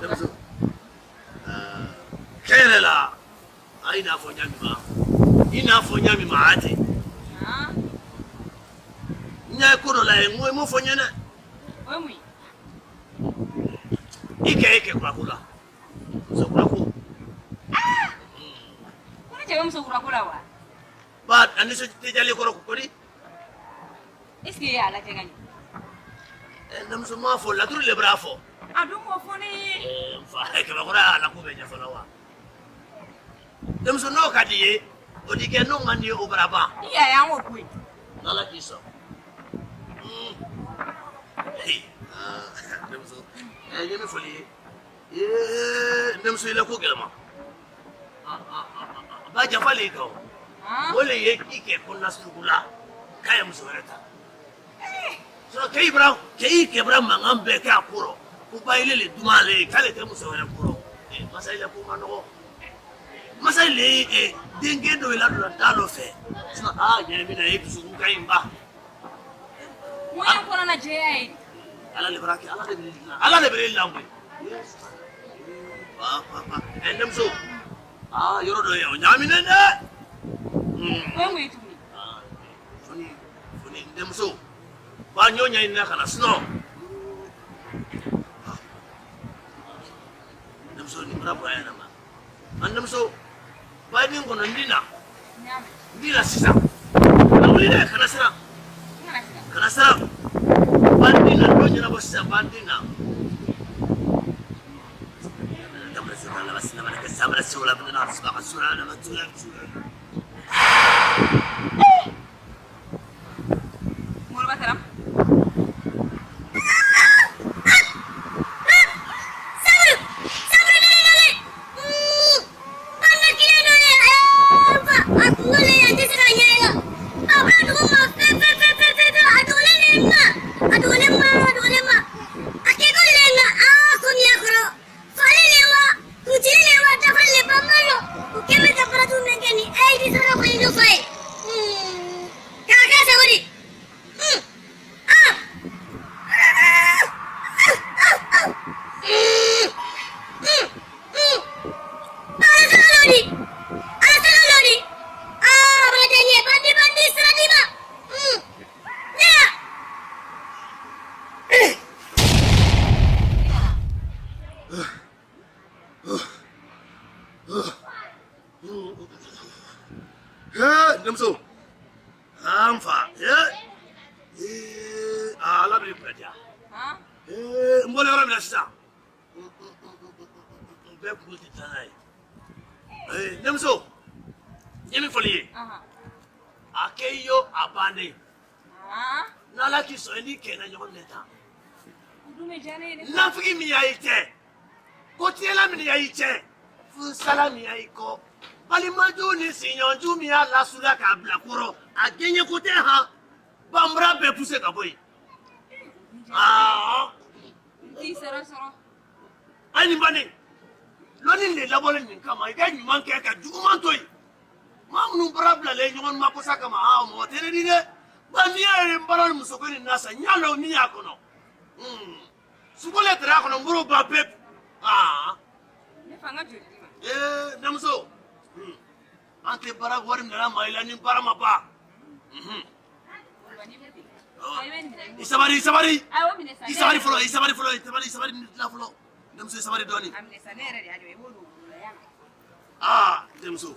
denmuso kɛ yɛrɛ la a i n'a fɔ ɲa min ma i n'a fɔ ɲa min ma a ten n y'a ye ko dɔ la ye n ko i m'o fɔ n ɲɛna O ye mun ye? I kɛ e kɛ kurako la muso kurako. Ko ne cɛ bɛ muso kurako la wa? Ba a nisɔndiyalen kɔrɔ ko di. Est ce que e y'a lajɛ ka ɲɛ? Denmuso m'a fɔ laturu le b'a fɔ. A dun m'o fɔ ne ye. N fa kɛmɛkɔrɔ y'a la ko bɛɛ ɲɛfɔ la wa. Denmuso n'o ka di i ye o di kɛ n'o man di i ye o bara ban. I y'a ye an k'o to yen. N'Ala k'i sɔn. Denmuso n ye min fɔ i ye denmuso i la ko gɛlɛma. Ba janfa le y'i kan o. O le ye i kɛ ko nasurugula k'a ye muso wɛrɛ ta. Sinon kɛ i bara kɛ i kɛ bara mankan bɛɛ kɛ a ko rɔ ko ba ile le duman ale ye k'ale tɛ muso wɛrɛ ko rɔ. Masa ile ko ma nɔgɔ. Masa ile ye denkɛ dɔ ladonna da dɔ fɛ. Sinon aa ɲɛ min na e dusukun ka ɲi ba. Mun ye n kɔnɔna jɛya ye? Ala le bara kɛ ala de bɛ ala de bɛ lan koyi. Ba ba ba denmuso aa yɔrɔ dɔ ye o ɲagaminen dɛ. O ye mun ye tuguni? Foni, Foni, n denmuso. Ba ɲɔ ɲɛɲinina ka na sinɔn. Denmuso nin bɔra bonya yɛrɛ ma. An denmuso, ba ye min kɔnɔ n di na. N di na sisan. Kana wuli dɛ, kana siran. Kana siran. Ba n di na, dɔ ɲɛnabɔ sisan, ba n di na. Moriba Taram. Denmuso, an fa, ee, ala b'i kunna diya. Ee, n bɔra yɔrɔ min na sisan, n bɛɛ kunkolo tɛ taa n'a ye. Ee, denmuso, n ye min fɔ i ye, a kɛ i yo a bannen. N'ala k'i sɔn i ni kɛ na ɲɔgɔn minɛ tan. Nafigi min y'a i cɛ, ko tiɲɛla min y'a i cɛ, furusala min y'a i kɔ, balimaju ni siɲɔnju min y'a lasuda k'a bila kɔrɔ, a gɛɲɛ ko tɛ han, banbara bɛɛ puse ka bɔ yen. Aa! N t'i sara sɔrɔ. A nin bannen, lɔnni de labɔlen nin kama, i ka ɲuman kɛ ka juguman to yen. Maa minnu bara bilalen ɲɔgɔn ma kosa kama, aa mɔgɔ tɛ ne di dɛ. Ba n'i y'a ye n bara musoko nin na sa, n y'a lɔn min y'a kɔnɔ. Suko le tɛrɛ a kɔnɔ, n bolo ba pewu. Aa! Ne fa, n ka joli d'i ma? Ee, denmuso, an tɛ baara wari minɛ maa i la ni baara ma ban. I sabali, i sabali. I sabali fɔlɔ, i sabali fɔlɔ, i sabali, i sabali, ni tila fɔlɔ. Denmuso, i sabali dɔɔnin. A minɛ sa, ne yɛrɛ de y'a jɔ, i b'o don woro la, y'a mɛn? Aa, denmuso,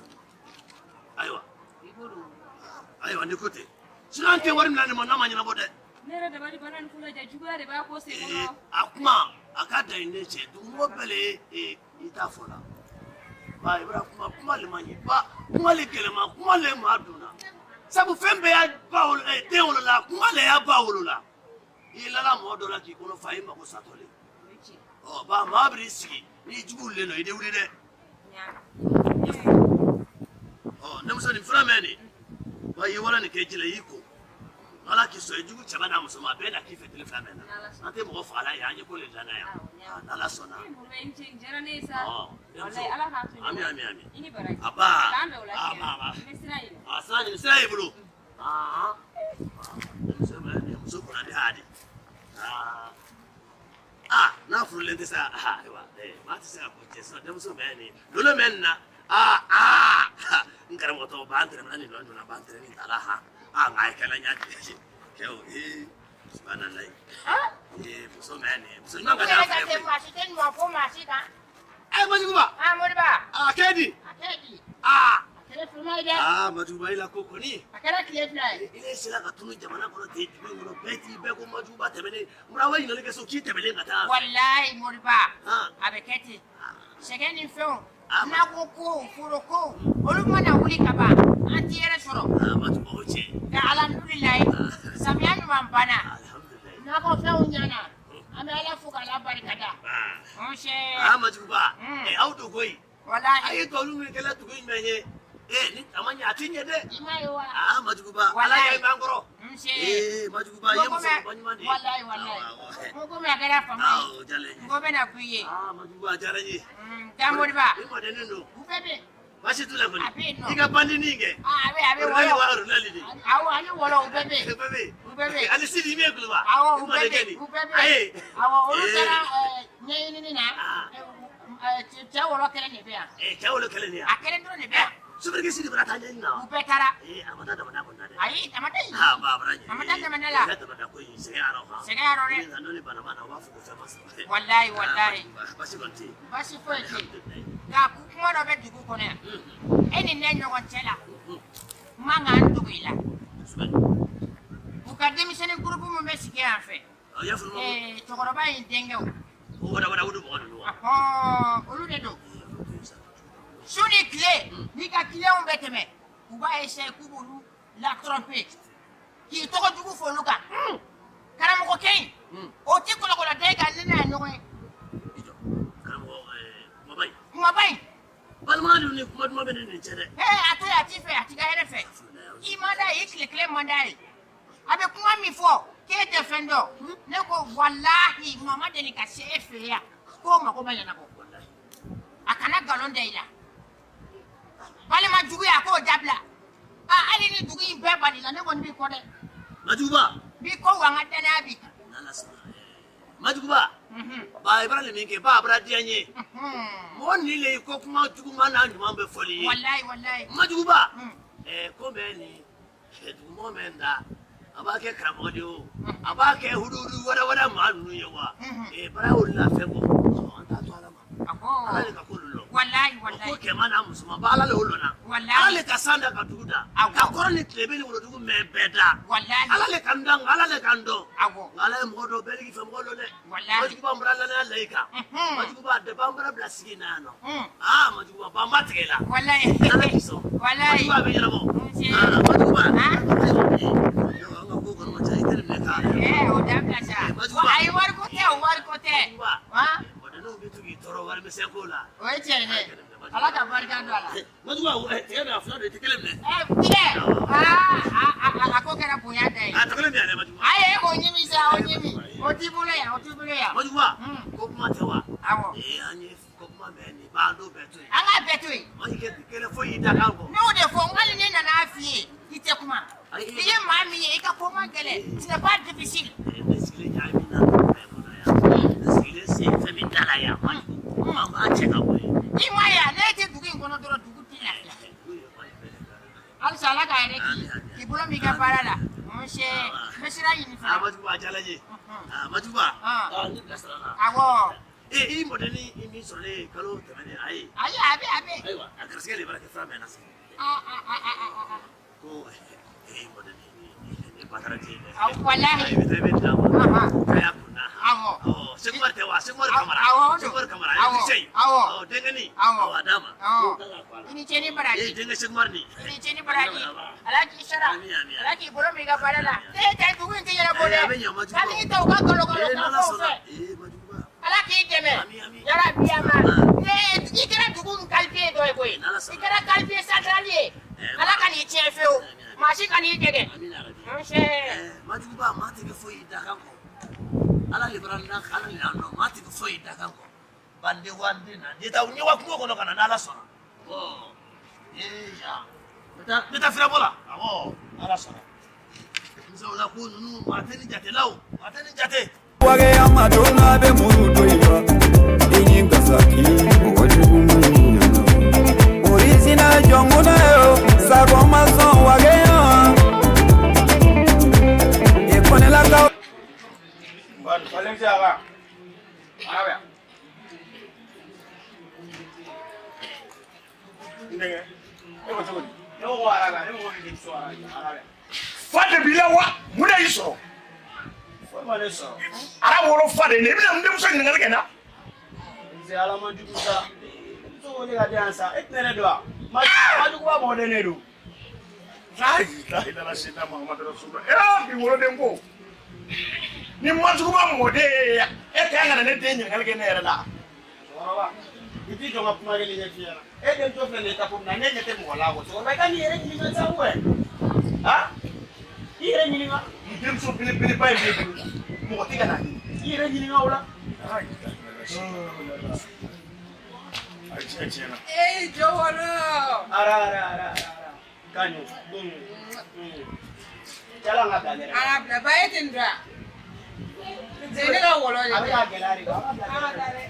ayiwa. I b'o don woro la. Ayiwa, n'i ko ten. Sinon an tɛ wari minɛ nin ma n'a ma ɲɛnabɔ dɛ. Ne yɛrɛ dabali banna nin ko la, ja juguya de b'a ko sen kɔnɔ. A kuma, a ka dan i ne cɛ. Dugumɔgɔ bɛɛ le ye i ta fɔ la. Ba, i bɛna kuma, kuma le man ɲi. Ba, kuma le gɛlɛma, kuma le maa donna. Sabu fɛn bɛɛ y'a ba wolo, den wolo la, kuma le y'a ba wolo la. I lala mɔgɔ dɔ la k'i kɔnɔ fa, i mako satɔ le. Ɔ, ba, maa b'i sigi, n'i jugu wulilen don, i tɛ wuli dɛ. Ɔ, denmuso nin fura mɛn nin, ba, i ye wara nin kɛ ji la, i y'i ko. Ala k'i sɔn, i jugu cɛba n'a muso ma, a bɛɛ na k'i fɛ tile fila mɛn na. An tɛ mɔgɔ faga la yan, an ye ko le dilanna yan. N'Ala sɔnna. Ɔ, denmuso, ami ami ami. Aba, aba, aba. A sira ɲini, sira y'i bolo. Aa, denmuso bɛ muso kunna di haa di. Aa, aa, n'a furulen tɛ sa, ayiwa, maa tɛ se ka ko cɛ sisan, denmuso bɛ nin, lolo bɛ nin na. Aa, aa, n karamɔgɔ tɔgɔ b'an tɛrɛ nin lɔn joona b'an tɛrɛ nin ta la han. Aa, nka a ye kɛlɛ ɲa di. Kɛw, ee, subhanalayi. Ee, muso mɛ nin, muso ɲuman ka di an fɛ yan koyi. Maa si tɛ ɲuman fɔ maa si kan. Ɛ, Majuguba. Aa, Moriba. A kɛ di? A kɛ di? Aa. A kɛra fima ye dɛ. Aa, Majuguba, i la ko kɔni. A kɛra tile fila ye. I ne sera ka tunu jamana kɔnɔ ten dugu in kɔnɔ, bɛɛ t'i bɛɛ ko Majuguba tɛmɛnen. Mura wa ɲininkali kɛ so k'i tɛmɛnen ka taa. Walayi Moriba. A bɛ kɛ ten. Sɛgɛn ni fɛnw. Nakɔ ko, foro ko, olu mana wuli ka ban, an tɛ yɛrɛ sɔrɔ. Aa, Majuguba, o tiɲɛ. Nka alhamdulilayi, samiya ɲuman banna. Nakɔ fɛnw ɲɛna. An bɛ Ala fo k'Ala barikada. Nse. Aa, Majuguba, aw don koyi. Walayi. A ye tubabu min kɛla dugu in bɛɛ ye. Ee, ni a ma ɲɛ, a ti ɲɛ dɛ. I m'a ye wa? Aa, Majuguba, Ala y'a b'an kɔrɔ. Nse. Ee, Majuguba, i ye musokɔrɔba ɲuman de ye. Walayi, walayi. N ko komi a kɛra fama ye. Awɔ, o diyara n ye. N ko bɛna ku i ye. Aa, Majuguba, a diyara n ye. Nka Moriba. I mɔdɛnnen don. U bɛɛ bɛ yen. Baasi t'u la kɔni. A bɛ yen nɔ. I ka bandinin kɛ. Aa, a bɛ a bɛ Ronali wɔlɔ. wa Ronali de. Awɔ, ani wɔlɔ u bɛɛ bɛ yen. U bɛɛ bɛ yen. U bɛɛ bɛ yen. Ani Sidi min ye Kuluba. Awɔ, I u bɛɛ mɔdenkɛ bɛ yen. nin. U bɛɛ bɛ Ayi. yen. Awɔ, olu Ee. taara ɲɛɲinini na. Cɛ wɔlɔ kelen de bɛ yan. Ee, cɛ wɔlɔ kelen de yan. A kelen dɔrɔn de bɛ yan. Sofɛrikɛ si de bara taa ɲɛɲini na wa? U bɛɛ taara. Ee, a ma taa damada kɔni na dɛ. Ayi, a ma taa yen. Ah, ba, a bara ɲɛ. A ma taa damada la. I ka damada ko in sɛgɛn yɔrɔ kan. Sɛgɛn yɔrɔ dɛ. Ni nana ni bana b'a la, u b'a fɔ ko fɛn ma sɔrɔ. Walayi, walayi. Ah, basi kɔni tɛ yen. Baasi foyi tɛ yen. Nka ko kuma dɔ bɛ dugu kɔnɔ yan. E ni ne ɲɔgɔn cɛ la. N man kan n dogo i la. U ka denmisɛnnin gurupu min bɛ sigi yan fɛ. Ɔ, y'a faamu. Ee, cɛkɔrɔba in denkɛw. O wada wada olu mɔgɔ ninnu wa? Ɔhɔn, olu de don. Su ni tile, n'i ka kiliyanw bɛ tɛmɛ, u b'a essayer k'u b'olu la tromper. K'i tɔgɔ jugu fɔ olu kan. Karamɔgɔkɛ in, o tɛ kɔlɔkɔlɔ da i kan ne n'a ye ɲɔgɔn ye. Karamɔgɔ, kumaba in. Kumaba in. Balimaya dun ni kuma duman bɛ ne ni cɛ dɛ. Ee, a to yen, a t'i fɛ, a t'i ka hɛrɛ fɛ. I man d'a ye, i tile kelen man d'a ye. A bɛ kuma min fɔ k'e tɛ fɛn dɔn. Ne ko walahi maa ma deli ka se e fɛ yan k'o mako ma ɲɛnabɔ. A kana nkalon da i la. Balima juguya a k'o dabila. Aa hali ni dugu in bɛɛ ban'i la ne kɔni b'i kɔ dɛ. Majuguba. N b'i kɔ wa n ka danaya b'i kan. N'Ala sɔnna. Majuguba. Ba i bara nin min kɛ ba a bara diya n ye. Mɔgɔ ni le ko kuma juguman n'a ɲuman bɛ fɔli ye. Walayi walayi. Majuguba. Ko bɛ nin dugumɔgɔ bɛ n da a b'a kɛ karamɔgɔ de ye o a b'a kɛ huduhudu wɛrɛ wɛrɛ maa ninnu ye wa bara y'olu la fɛn bɔ an t'a to Ala ma Ala de ka ko olu lɔn. Walayi walayi. Ko kɛman n'a musoman ba Ala le y'o lɔnna. Walayi. Ala le ka san da ka dugu da. Ka kɔrɔn ni tilebin ni worodugu mɛn bɛɛ da. Walayi. Ala le ka n da nka Ala le ka n dɔn. Awɔ. Nka Ala ye mɔgɔ dɔw bɛɛ k'i fɛ mɔgɔ dɔn dɛ. Walayi. Majuguba n bɔra lanaya la i kan. Majuguba depuis an bɔra bila sigi in na yan nɔ. Aa Majuguba ban ba tigɛ i la. Walayi. Ala k'i sɔn. Walayi. Majuguba a bɛ ɲɛnabɔ. Aa Majuguba. Ayiwa bi an ka ko kɔni man ca i tɛ nin minɛ k'a. Ee o dabila sa. Majuguba. Ayi wariko tɛ o wariko tɛ. Han. Mɔdenninw bɛ to k'i tɔɔrɔ warimisɛn ko la. O ye tiɲɛ ye dɛ. Ala ka barika don a la. Majuguba tigɛ bɛ a fila don i tɛ kelen minɛ. Tigɛ aa a ko kɛra bonya da ye. A tɔ kelen bɛ yan dɛ Majuguba. Ayi e k'o ɲimi sa o ɲimi o t'i bolo yan o t'i bolo yan. Majuguba ko kuma tɛ wa. Awɔ. Ee an ye ko kuma mɛn nin b'an dɔw bɛɛ to yen. An k'a bɛɛ to yen. Maa kɛ kɛlɛ foyi y'i da kan kɔ. Ne y'o de fɔ n hali ne nana f'i ye i tɛ kuma. I ye maa min ye i ka ko man gɛlɛn ce n'est pas difficile. Ne sigilen ɲa min na yan. Ne sigilen sen fɛn min da la yan Majugu. An b'a cɛ ka bɔ yen. I ma ye wa ne tɛ dugu in kɔnɔ dɔrɔn dugu tɛ lafiya. Halisa Ala ka hɛrɛ k'i ye k'i bolo m'i ka baara la. Nse n bɛ sira ɲini Aa fana. Majuguba a diyara n ye. Aa Majuguba. Aa ne bilasira la. Awɔ. Ee i mɔdennin i min sɔrɔlen kalo tɛmɛnen ayi. Ayi a bɛ a bɛ. Ayiwa a garisigɛ de b'a kɛ fura mɛn na sisan. Aa aa aa aa. Ko ee mɔdennin nin batara tɛ yen dɛ. Awɔ walahi. I bɛ taa i bɛ d'a ma. K'a y'a kun na. Awɔ. Ɔ Sekumari tɛ wa Sekumari Kamara. Awɔ o don. Sekumari Kamara Awɔ. électricien in. Awɔ. Ɔ denkɛnin. Awɔ. Awɔ a d'a ma. Awɔ. Ko k'a k'a la. I ni ce ni baraji. Ee denkɛ Sekumari nin. I ni ce ni baraji. Ala k'i sara. Ala k'i bolo m'i ka baara la. E tɛ dugu in tɛ ɲɛnabɔ dɛ. Ee, a bɛ ɲɛ Majuguba. Hali i tɛ u ka galo galo Ee kan n'Ala fɔ u sɔnna. fɛ. Ee Majuguba. Ala k'i dɛmɛ. Yarabi ama. Ne i kɛra dugu in qualifié dɔ ye koyi. I kɛra qualifié central ye. Ala ka n'i tiɲɛ fiyewu. Maa si ka n'i dɛgɛ. Nse. Majuguba maa tɛ kɛ foyi y'i da kan kɔ. Ala de bara na Ala de y'an dɔn maa tɛ kɛ foyi y'i da kan kɔ. Bande wa den na den taa ɲɛ wa kungo kɔnɔ ka na n'Ala sɔnna. Ɔ ee ya n bɛ taa firabɔ la. Awɔ Ala sɔnna. Denmisɛnw la ko ninnu maa tɛ nin jate la o maa tɛ nin jate. Wage ama donna be muru doiwa Ini gasaki mɔgɔ jugu man ɲi Original jɔnkuna yo sago ma sɔn wage yan E kɔnɛlakaw Valencia va. A ver. N denkɛ, e ko cogo di? Ne ko araba, ne ko denmuso araba. Fa de b'i la wa? Mun de y'i sɔrɔ? Foyi ma ne sɔrɔ. Ara wolo fa de ye ne ye, i bɛna n denmuso ɲininkali kɛ n na. Nse ala man jugu sa. Denmuso ko ne ka di yan sa, e tɛ ne dɔn wa? Majuguba mɔden ne don. La ilaha illallah sayyidina Muhammadu rasulullah. Ee bi woloden ko. Ni majuguba mɔden ye e ka kan ka na ne den ɲininkali kɛ ne yɛrɛ la. Cɛkɔrɔba, i t'i jɔ n ka kuma kelen ɲɛf'i ɲɛna. E denmuso filɛ nin ye tapo min na, ne ɲɛ tɛ mɔgɔ la kɔ. Cɛkɔrɔba, i ka n'i yɛrɛ ɲininka sa wɛ. Han? I yɛrɛ ɲininka. N denmuso belebeleba in b'e bolo. Mɔgɔ tɛ ka na ɲini. I yɛrɛ ɲininka o la. A tiɲɛ tiɲɛ na. Ee jɔwɔrɔ. Ara ara ara ara. Kaɲu. Jala ka bila dɛ. Ara bila ba e tɛ nin dɔn wa? Ne ka wɔlɔ de. A bɛ ka gɛlɛya de. An ka bila An ka dɛ. taa dɛ.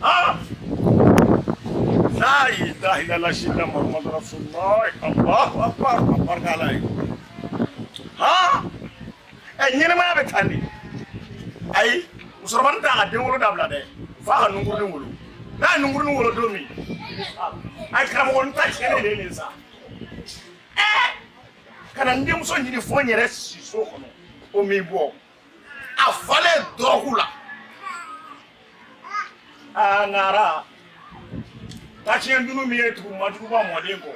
Ah! La ilaha illallah sidina Muhammadu Rasulullah. Allahu akbar. A barika Ala ye. Han! Ɛ ɲɛnɛmaya bɛ tan de. Ayi, musokɔrɔba t'a ka denwolo dabila dɛ. F'a ka nunkurunin wolo. N'a ye nunkurunin wolo don min, ayi karamɔgɔ n ta tiɲɛnen de ye nin ye sa. Ɛɛ! Ka na n denmuso ɲini fo n yɛrɛ siso kɔnɔ, o m'i bɔ. A falen dɔrɔgu la. Aa nara tatiɲɛ dunu min ye tugu majuguba mɔden kɔ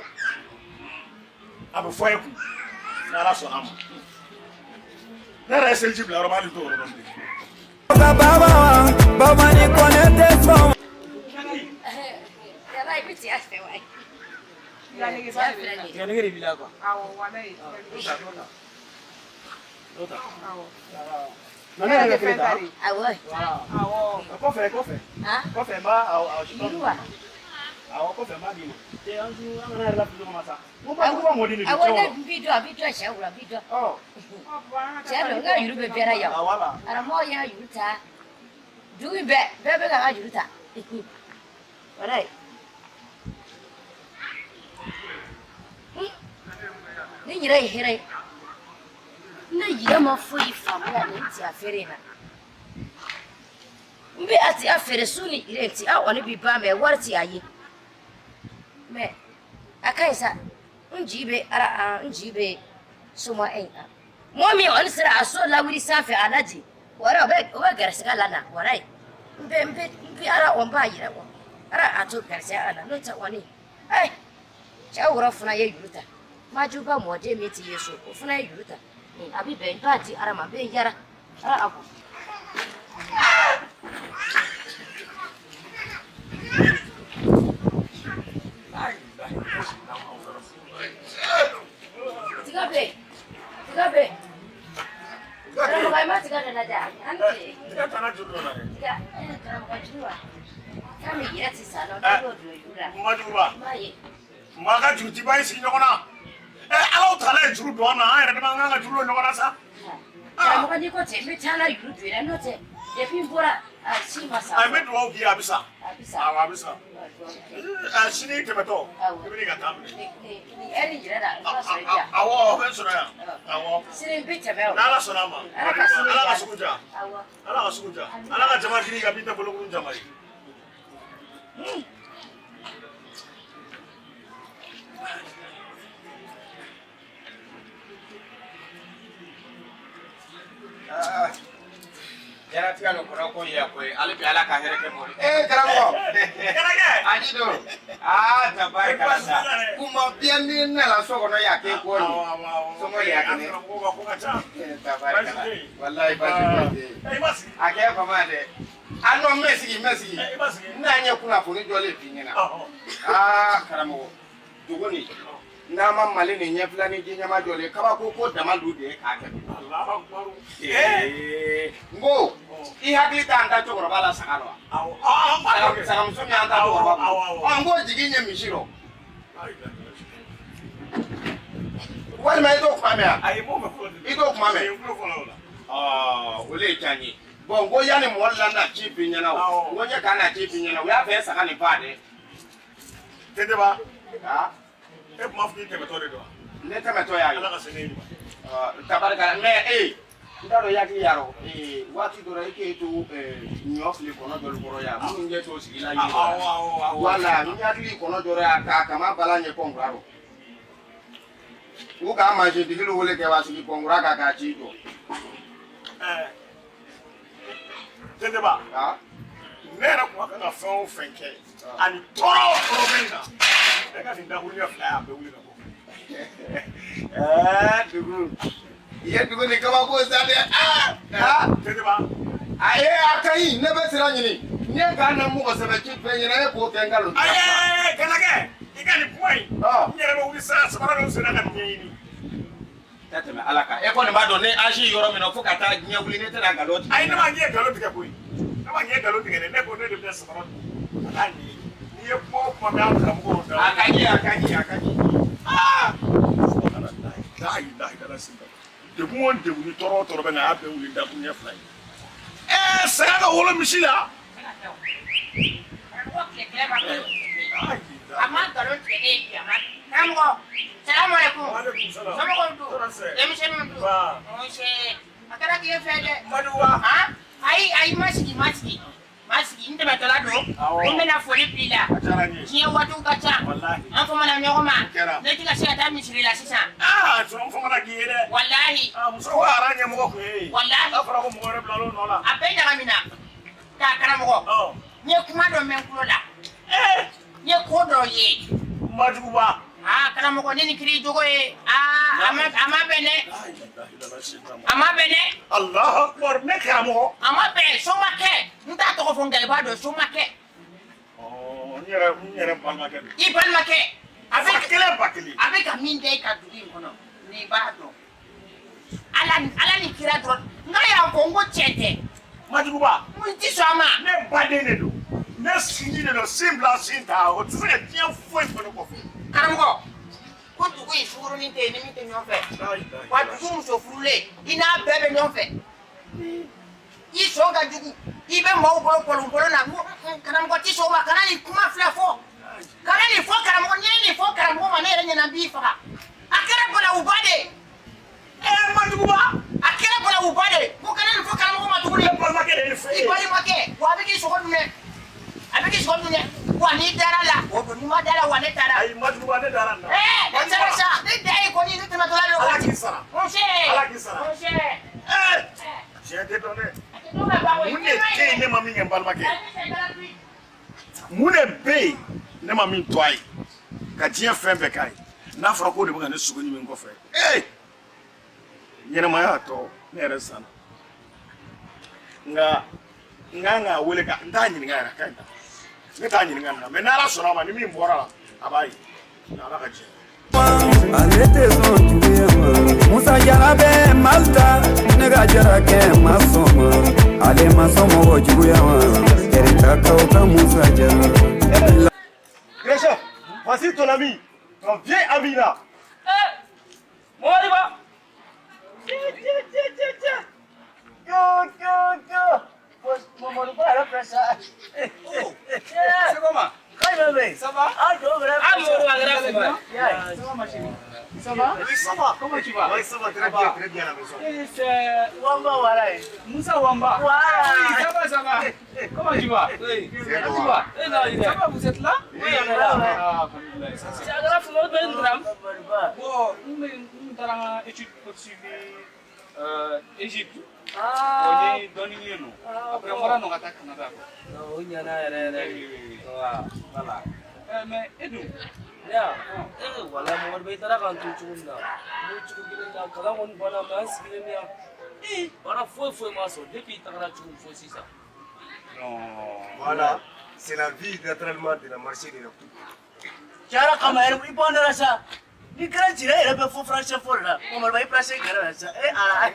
a bɛ fɔ e kun n'ala sɔnna a ma ne yɛrɛ ye seliji bila yɔrɔ min hali n t'o yɔrɔ dɔn bilen. Baba, baba ni kɔnɛ tɛ sɔn. Yala i bɛ tiga fɛ wa? Tiga nege de b'i la quoi. Awɔ walayi. Dɔ ta. Awɔ. Na ne yɛrɛ bɛ kelen ta. Awɔ. Awɔ. Kɔfɛ kɔfɛ. Kɔfɛ n b'a awɔ. Yiri wa? Awɔ kɔfɛ n b'a d'i ma. Cɛ an an kana yɛrɛ lafili ɲɔgɔn ma sa. N ko majuguba mɔden de don Awɔ cɛ ne wɔlɔ. bi dɔn a bi dɔn sɛ wula bi dɔn. Cɛ don n ka juru bɛ bɛɛ la yan. Voilà. Karamɔgɔ y'a juru ta. Dugu in bɛɛ bɛɛ bɛ ka n ka juru ta. Walayi. Ne yɛrɛ ye hɛrɛ ye. Ne yɛrɛ ma foyi faamuya nin tiya feere in na. N bɛ a tiya feere su ni tile tiya kɔni bi ban mɛ wari ti a ye. Mɛ a ka ɲi sa n jigi bɛ ala n jigi bɛ soma in kan. Mɔgɔ min kɔni sera a so lawuli sanfɛ a lajigin wala o bɛ garisigɛ la na walayi. N bɛ n bɛ n bɛ ala o n b'a yɛrɛ kɔ ala a to garisigɛ la n'o tɛ kɔni ɛɛ cɛ wɔrɔ fana ye juru ta majuba mɔden min t'i ye so o fana ye juru ta a bɛ bɛn n b'a di ala ma n bɛ n yara ala a bɔ. Tiga bɛ yen tiga bɛ yen karamɔgɔ i ma tiga dɔ lajɛ an tɛ Tiga tana juru dɔ la dɛ. tiga karamɔgɔ juru wa k'a min yɛrɛ ti sa nɔ ne y'o don juru la Majuguba. n b'a ye. Maa ka juru ti ban i sigi ɲɔgɔn na. Ɛ Alahu taala ye juru don an na an yɛrɛ dama an kan ka juru don ɲɔgɔn na sa. Karamɔgɔ n'i ko ten n bɛ taa na juru don i la n'o tɛ depuis n bɔra a si ma sa. Ayi n bɛ dugawu k'i ye a bɛ sa. A bɛ sa. Awɔ a bɛ sa. Ɛ sini tɛmɛtɔ i bɛ n'i ka taa minɛ. Nin heure in yɛrɛ la n b'a sɔrɔ i ja. Awɔ o bɛ n sɔrɔ yan. Awɔ. Sini n bɛ tɛmɛ o. N'Ala sɔnna a ma. Ala ka sini Ala ka diya. sugu diya. Awɔ. Ala ka sugu diya. Ala ka jama girin ka min tɛ bolokuru jama ye. Jaratigɛ nin kɔnɔ ko ye koyi hali bi ala ka hɛrɛ kɛ mɔgɔ ye. Ee karamɔgɔ. Karakɛ. Aji don. Aa tabarikala sa. Kuma biyɛn ni nana so kɔnɔ y'a kɛ ko nin. Somɔgɔ y'a kɛ ne. Tabarikala. Walayi baasi foyi tɛ yen. A kɛ fama dɛ. A non n bɛ sigi n bɛ sigi. N n'a ɲɛ kunnafoni jɔlen f'i ɲɛna. Aa karamɔgɔ dugu nin n'a ma Mali nin ɲɛfila ni ji ɲɛma jɔlen kabako ko dama lu de ye k'a kɛ. N ko i hakili t'an ta cɛkɔrɔba la saga la wa? Sagamuso min y'an ta cɛkɔrɔba bolo. Ɔ n ko jigi ɲɛ misi rɔ. Walima i t'o kuma mɛn wa? I t'o kuma mɛn? Ɔ o le ye tiɲɛ ye. Bon n ko yanni mɔgɔ la na ci f'i ɲɛna o. N ko n ye k'a na ci f'i ɲɛna u y'a fɛ saga nin faa dɛ. Tenteba. E tun b'a fɔ k'i tɛmɛtɔ de don wa? Ne tɛmɛtɔ y'a ye. Ala ka se ne ɲuman. Tabarikala mais ee n t'a dɔn i hakili y'a rɔ ee waati dɔ la i k'e to ɲɔ fili kɔnɔ dɔlu kɔrɔ yan minnu ɲɛ t'o sigi la yiri la. Wala n hakili kɔnɔ jɔra yan k'a kama bala ɲɛ kɔnkura rɔ. U k'a mansintigiw wele kɛ wa sigi kɔnkura kan k'a ci jɔ. Tenteba. Ne yɛrɛ tun ka kan ka fɛn o fɛn kɛ ani tɔɔrɔ o tɔɔrɔ bɛ nin na e ka nin dakuruɲɛ fila ye a bɛɛ wuli ka bɔ. Ɛɛ dugu i ye dugu ni kabako sa dɛ aa. Tenteba. Ayi a ka ɲi ne bɛ sira ɲini ne k'a na mɔgɔ sɛbɛ ci fɛn ɲɛna e k'o kɛ n kalon. Ayi Ganakɛ i ka nin kuma in n yɛrɛ bɛ wuli sisan samara dɔw senna ka nin ɲɛɲini. Tɛ tɛmɛ ala kan e kɔni b'a dɔn ne âge yɔrɔ min na fo ka taa diɲɛ wuli ne tɛna nkalon tigɛ. Ayi ne ma k'i ye nkalon tigɛ koyi ne ma k'i ye nkalon tigɛ dɛ ne ko ne de bɛna samara don ka taa ɲɛɲini n'i ye kuma o kuma mɛn an karamɔgɔw da. A ka ɲi a ka ɲi a ka ɲi. Aa la ilaha illallah sinta degun o degun ni tɔɔrɔ o tɔɔrɔ bɛ na a y'a bɛɛ wuli dakuruɲɛ fila ye. Ɛɛ saga ka wolo misi la. A ma nkalon tigɛ ne ye bi, a ma. Karamɔgɔ, salamu aleykum. Somɔgɔw dun? Denmisɛnninw dun? Nse, a kɛra tile fɛ dɛ. Han? Ayi, ayi, ma sigi, ma sigi. Ma sigi, n tɛmɛtɔla don. N bɛna foli bila i la. Diɲɛ waatiw ka ca. An famana ɲɔgɔn ma. Ne tɛ ka se ka taa misiri la sisan. Aa, sɔrɔ n famana k'i ye dɛ. Walahi. Aa, muso ko aran ɲɛmɔgɔ tun ye. Walahi. N'a fɔra ko mɔgɔ wɛrɛ bilal'o nɔ la. A bɛɛ ɲagamina. Taa karamɔgɔ. N ye kuma dɔ mɛn n tulo la. N ye ko dɔ ye. Majuguba. Aa, karamɔgɔ, ne ni kiri jogo ye. Aa, a ma bɛn dɛ. A ma bɛn dɛ. Alahu akbar, ne karamɔgɔ. A ma bɛn, somakɛ. N t'a tɔgɔ fɔ nka i b'a dɔn, somakɛ. N yɛrɛ balimakɛ don. I balimakɛ. A bɛ Fa kelen ba kelen. A bɛ ka min kɛ i ka dugu in kɔnɔ, n'i b'a dɔn. Ala ni kira dɔrɔn. N ka y'a fɔ n ko tiɲɛ tɛ. Majuguba. N ti sɔn a ma. Ne baden de don. Ne sinji de don, sin bila sin ta, o tɛ se ka diɲɛ foyi fɔ ne kɔfɛ. Karamɔgɔ, ko dugu in sugurunin tɛ yen ni min tɛ ɲɔgɔn fɛ. Wa dugu muso furulen, i n'a bɛɛ bɛ ɲɔgɔn fɛ. I sɔn ka jugu, i bɛ maaw bolo kolonkolon na. N ko karamɔgɔ ti sɔn o ma, kana nin kuma fila fɔ. Kana nin fɔ karamɔgɔ, n'i ye nin fɔ karamɔgɔ ma, ne yɛrɛ ɲɛna n b'i faga. A kɛra balawuba de ye. Ɛɛ, Majuguba. A kɛra balawuba de ye. Ko kana nin fɔ karamɔgɔ ma tuguni. Ne balimakɛ de ye nin fɔ e I ye. balimakɛ, wa a bɛ k'i sogo dun dɛ. A bɛ k'i sogo dun dɛ. Wa n'i dara la, o don, n'i ma da la, wa ne taara. Ayi, Majuguba, ne dara nin na. Ɛɛ, ne taara sa, ne da ye kɔni, ne tɛmɛtɔla de don. Ala k'i sara. Nse. Ala k'i sara. Nse. Ɛɛ, tiɲɛ tɛ dɔn dɛ. Mun de tɛ yen ne ma min kɛ n balimakɛ ye? Mun de bɛ yen ne ma min to a ye? Ka diɲɛ fɛn bɛɛ k'a ye. N'a fɔra k'o de bɛ ka ne sogo ɲimi n kɔfɛ. Ee! Ɲɛnɛmaya tɔ ne yɛrɛ sanna. Nka n kan k'a wele ka n t'a ɲininka yɛrɛ, a ka ɲi tan. Ne t'a ɲininka nin na, mais n'Ala sɔnna a ma, ni min bɔra la, a b'a ye. Ala ka jɛ. Ale tɛ sɔn juguya ma. Musa Jara bɛ Malta, ne ka jarakɛ ma sɔn ma, ale ma sɔn mɔgɔ juguya ma. Kɛrɛntakaw ka Musa Jara. Grand chef, voici ton ami, ton vieil ami là. Moriba. Tiens, tiens, tiens, tiens, tiens. Yo, yo, yo. Mamadou Ba yɛrɛ filɛ sa. C'est comment? K'a bɛ yen. Ça va? Ah, jɔ yɛrɛ. Ah, Mamadou, a kɛra fama ye. Yeah. Ça va, ma chérie? Ça va? Oui, ça va. Comment tu vas? Oui, ça va très bien, très bien à la maison. Et c'est Wamba voilà. Moussa Wamba. Voilà. Oui, ça va, ça va. Comment tu vas? Oui. Comment tu vas? Ça va, vous êtes là? Oui, on est là, ouais. Ah, alhamdoulilah, ça c'est. A kɛra fama ye, o bɛ n dram. Bon, n taara n ka étude poursuivie Égypte. Ah. O ye dɔɔnin ye nɔ. Ah, Après, n bon. bɔra nɔ ka taa Canada quoi. O ɲɛna yɛrɛ yɛrɛ. Oui, oui, oui. Voilà. Mais e dun? Ne ya, walahi Mamadu Ba, i taara k'an to cogo min na, n b'o cogo kelen na, kalan kɔni banna, mais an sigilen bɛ yan. Ee, baara foyi foyi ma sɔrɔ depuis i tagara cogo min fo sisan. Voilà, c'est la vie naturellement de la marché de la tout. Jara kama yɛrɛ i bɔndara sa. Ni kɛra jira yɛrɛ bɛ fo français fɔ de la. Mamadu Ba, i place kɛrɛ la sa. Eh ala.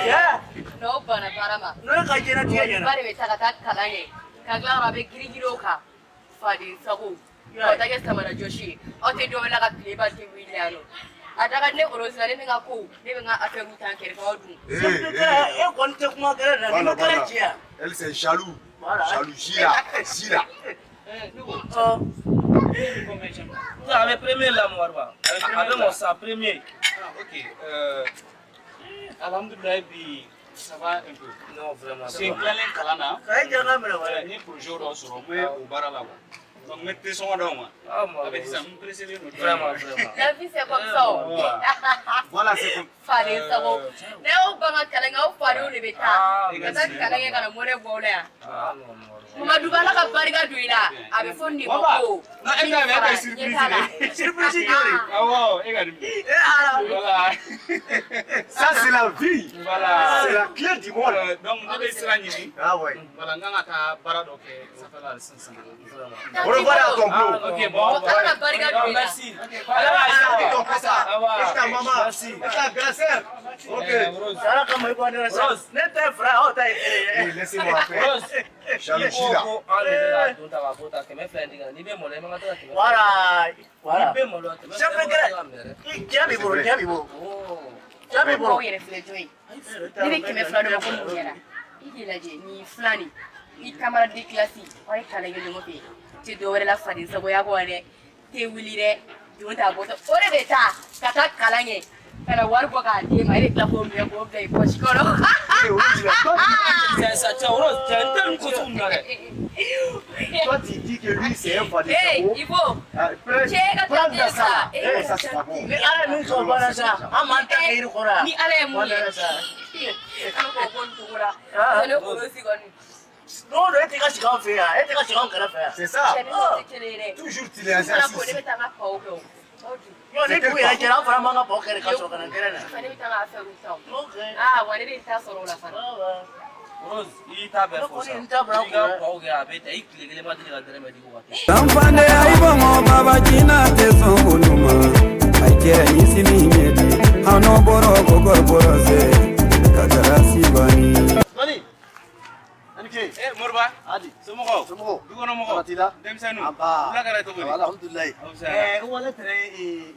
Yeah. N'aw banna baara ma. N'o ye ka diɲɛlatigɛ ɲɛna. Ba de bɛ taa ka taa kalan kɛ. Ka tila ka na a bɛ girin-girin o kan. Faden sago. K'aw ta kɛ samara jɔsi ye. Aw tɛ dɔ wɛrɛ la ka tile ban tɛ wuli yan nɔ. A da ka di ne kɔrɔ sisan, ne bɛ n ka kow, ne bɛ n ka affaire ta n kɛrɛfɛ aw dun. E kɔni tɛ kuma gɛrɛ la. Ni ma kɛra cɛ ya. Elle, c'est jaloux. Voilà. Jaloux, Zila. Zila. Ne ko. A bɛ premier la Mamadu Ba. A bɛ mɔ sa premier. Ah, ok. Alhamdoulilah, bi ça va un peu. Non, vraiment. Parce que n tilalen kalan na. Ka ye janga minɛ wala. N ye projet dɔ sɔrɔ, n bɛ o baara la quoi. Donc n bɛ te sɔngɔ d'aw ma. Ah, Mamadu. A bɛ sisan n pressé len don. Vraiment, vraiment. La vie c'est comme ça. O. Voilà, c'est comme Faden sago. Ne y'aw ban ka kalan kɛ, aw fadenw de bɛ taa. Ka taa kalan kɛ ka na mɔnɛ bɔ aw la yan. Mamadu Ba, Ala ka barika don i la. A bɛ fɔ nin de ma ko. Non, e ta e ta ye surprise de. Surprise jɔn de? Awɔ, e ka nin minɛ. Eh ala. Voilà. Ça, c'est la vie. Voilà. C'est la clé du monde. Donc ne bɛ sira ɲini. Ah ouais. Voilà, n kan ka taa baara dɔ kɛ sanfɛla la sisan. Au revoir à ton boulot. Ah, ok, bon. Ala ka barika don i la. Merci. Ala Et ka ton papa. Et ta maman. Merci. Et ta grand-sœur. Ok. Jara kama i bɔndara sa. Rose. Ne ta ye fila ye, aw ta ye kelen ye. Oui, laissez-moi faire. Rose. Jaloux, I ko Zila. ko an de bɛ ka don ta ka bɔ ta 200 in di ka na. N'i bɛ maloya, i man kan tɛ ka 200. Voilà. Voilà. N'i bɛ maloya, 200 Chef de i man kan tɛ gɛrɛ. ka minɛ dɛ. I cɛ b'i bolo, cɛ b'i bolo. Cɛ b'i bolo. Aw yɛrɛ filɛ jɔn ye? Ne bɛ 200 d'o ma ko mun kɛra? I k'i lajɛ nin fila nin, i camarade de classe, aw ye kalan kɛ ɲɔgɔn fɛ. Tɛ dɔ wɛrɛ la faden sagoya kɔ dɛ. Tɛ wuli dɛ. Don t'a bɔtɔ. O de bɛ taa ka taa kalan kɛ. Ka na wari bɔ k'a d'e ma, e bɛ tila k'o minɛ k'o bila i pɔsi kɔnɔ. C'est ça, cɛ Rose, cɛ n tɛ nin ko sugu ninnu na dɛ. Toi, tu dis que lui, c'est un faden Hey, sago. Ibo. Cɛ ka Prends taa dans ça. sa. Eh, ça, c'est pas bon. Ni Ala ye min sɔn o banna sa, an m'an ta kɛ yiri kɔrɔ yan. Ni Ala ye mun ye. Banna sa. An bɛ k'o ko nin cogo la. Ne Rose kɔni. Don o don e t'i ka sigi anw fɛ yan, e t'i ka sigi anw kɛrɛfɛ yan. C'est ça. Cɛ ne n'o tɛ kelen ye dɛ. Toujours, tu les as Fana ko ne assis. bɛ taa n ka paw kɛ o. Yɔrɔ ni dugu yɛrɛ jɛra, an fana b'an ka baw kɛ de ka sɔrɔ ka na gɛrɛn na. Fana bɛ taa n ka affaire ta o. Ok. Ah, wa ne de t'a sɔrɔ o la fana. Rose, i t'a bɛɛ fɔ sa. Ne kɔni n ta bila I ka kun. baw kɛ a bɛ tan, i tile kelen ma deli ka dɛrɛmɛ di ko ka taa. Sanfande ay bongo baba jina te songunuma ay kera isini nyedi hano boro gogor boro se kagara sibani. Mani. Anike. Eh Moriba. Adi. Somɔgɔw? Somɔgɔw. Du kɔnɔ mɔgɔw? Sabati la. Denmisɛnninw? Anba. Wula kɛra cogo di? Alhamdulilayi. Aw fisaya. Ɛɛ, wale tɛrɛ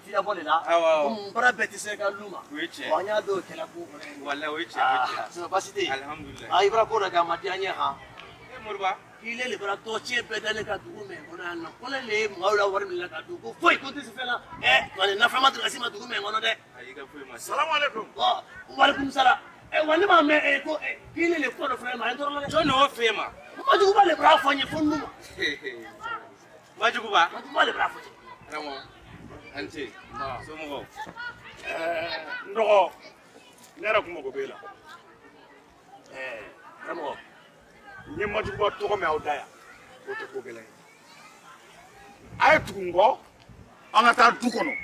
fiyabɔ de la. Awɔ, awɔ. Komi baara bɛɛ tɛ se ka lu ma. O ye tiɲɛ ye. Wa an y'a dɔw kɛlɛ ko kɔnɔ. Walayi o ye tiɲɛ ye, o ye tiɲɛ ye. Sinon baasi tɛ yen. Alhamdulilayi. Ah, i bɔra ko dɔ kɛ a ma diya n ye han. Eh Moriba. K'i le bɔra tɔ tiɲɛ bɛɛ da ne ka dugu mɛn kɔnɔ yan nɔ. Ko ne le ye maaw la wari minɛ ka dun ko foyi ko tɛ se fɛn na. Ɛ, wa nin nafɛn ma deli ka s'i ma dugu mɛn kɔnɔ dɛ. Ayi i ka foyi ma se. Salamu alaikum. Ɔ, walekum salam. Ɛ, wa ne m'a mɛn ko k'i le ko dɔ fana ma, a ye n tɔɔrɔ dɛ. Jɔn de y'o f'e ma? Majuguba le bɔra fɔ n ye fo n nu ma. Majuguba. Majuguba le bɔra fɔ n ye. Karamɔgɔ. A ni ce. Somɔgɔw? N dɔgɔ, ne yɛrɛ kun mago b'e la. Ɛɛ, karamɔgɔ. N ye Majuguba tɔgɔ mɛn aw da yan, o tɛ ko gɛlɛn ye. A ye tugu n kɔ, an ka taa du kɔnɔ.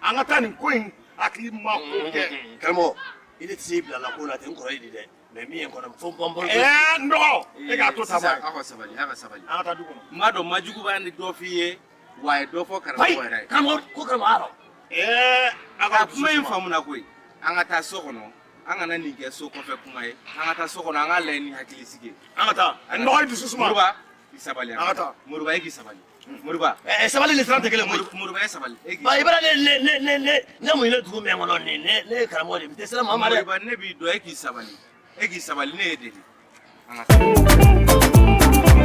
An ka taa nin ko in hakili ma ko kɛ. Karamɔgɔ, i ne tɛ se bila la ko la ten, n kɔrɔ ye di dɛ. Mais min ye n kɔnɔ, fo n bɔ n bolo. Ɛɛ, n dɔgɔ, e k'a to Sisan ta aw ka sabali, aw ka sabali. An ka taa du kɔnɔ. N b'a dɔn Majuguba ni dɔ f'i ye, wa a ye dɔ fɔ karamɔgɔ yɛrɛ ye. Karamɔgɔ, ko karamɔgɔ y'a dɔn. Ɛɛ, a Ka kuma in faamuna koyi. An ka taa so kɔnɔ, an kana nin kɛ so kɔfɛ kuma ye. An ka taa so kɔnɔ, an k'a lajɛ ni hakili sigi ye. An ka taa. N dɔgɔ, i dusu suma. Moriba, i sabali. An ka taa. Moriba, e k'i sabali. Moriba. Ɛɛ, sabali ni siran tɛ kelen koyi. Moriba, e sabali. E k'i Ba, i b'a ne ne ne ne ne ne mun ye ne dugu mɛn kɔnɔ nin ne ne ye karamɔgɔ de ye, n tɛ siran maa ma dɛ. Moriba, ne b'i dɔn, e k'i sabali. E k'i sabali, ne ye deli. An ka taa.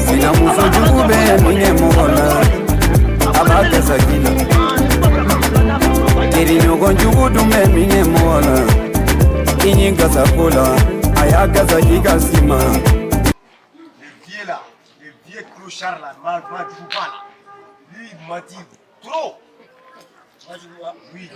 Sinamuso jugu bɛ minɛ mɔgɔ la, a b'a gasa k'i la. Teriɲɔgɔn jugu dun bɛ minɛ mɔgɔ la, i ɲi gasa ko la, a y'a gasa k'i ka s'i ma. Le vieux là, le vieux clochard là, Majuguba là, lui il m'a dit trop. Majuguba. Oui.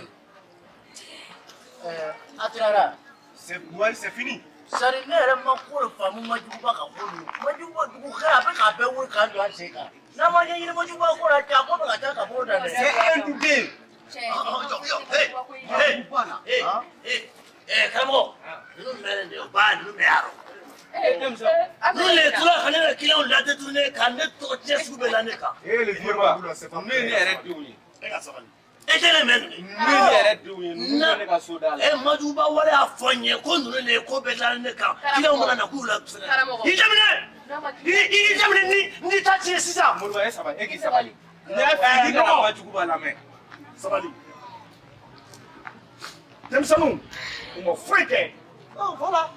Ɛɛ, a tilara. C'est ouais, c'est fini. Sari ne yɛrɛ ma ko de faamu Majuguba ka ko ninnu. Majuguba dugu kɛ a bɛ k'a bɛɛ wuli k'a jɔ an sen kan. N'a ma ɲɛɲini Majuguba ko la cɛ, a ko bɛ ka taa ka bolo dan dɛ. C'est un doublé. Hey, karamɔgɔ, ninnu mɛnnen de o ba ninnu mɛn yarɔ. Ɛɛ, Ninnu le tora ka ne ka client ladétourner ka ne tɔgɔ tiɲɛ sugu bɛɛ la ne kan. Eh, le vieux Mabou là, c'est pas Ne ye ne yɛrɛ denw ye. E ka sabali. E tɛ ne mɛn ninnu ye. Ne ye ne yɛrɛ denw ye, ninnu bɛ ne ka so da la. E Majuguba wale y'a fɔ n ye ko ninnu de ye ko bɛɛ dilan ne kan. Client mana na k'u la. Karamɔgɔ. I jaminɛ! I jaminɛ ni n'i ta tiɲɛ sisan. Moriba, e sabali, e k'i sabali. Ne y'a f'i ye k'i kana Majuguba lamɛn. Sabali. Denmisɛnninw, u ma foyi kɛ. Voilà.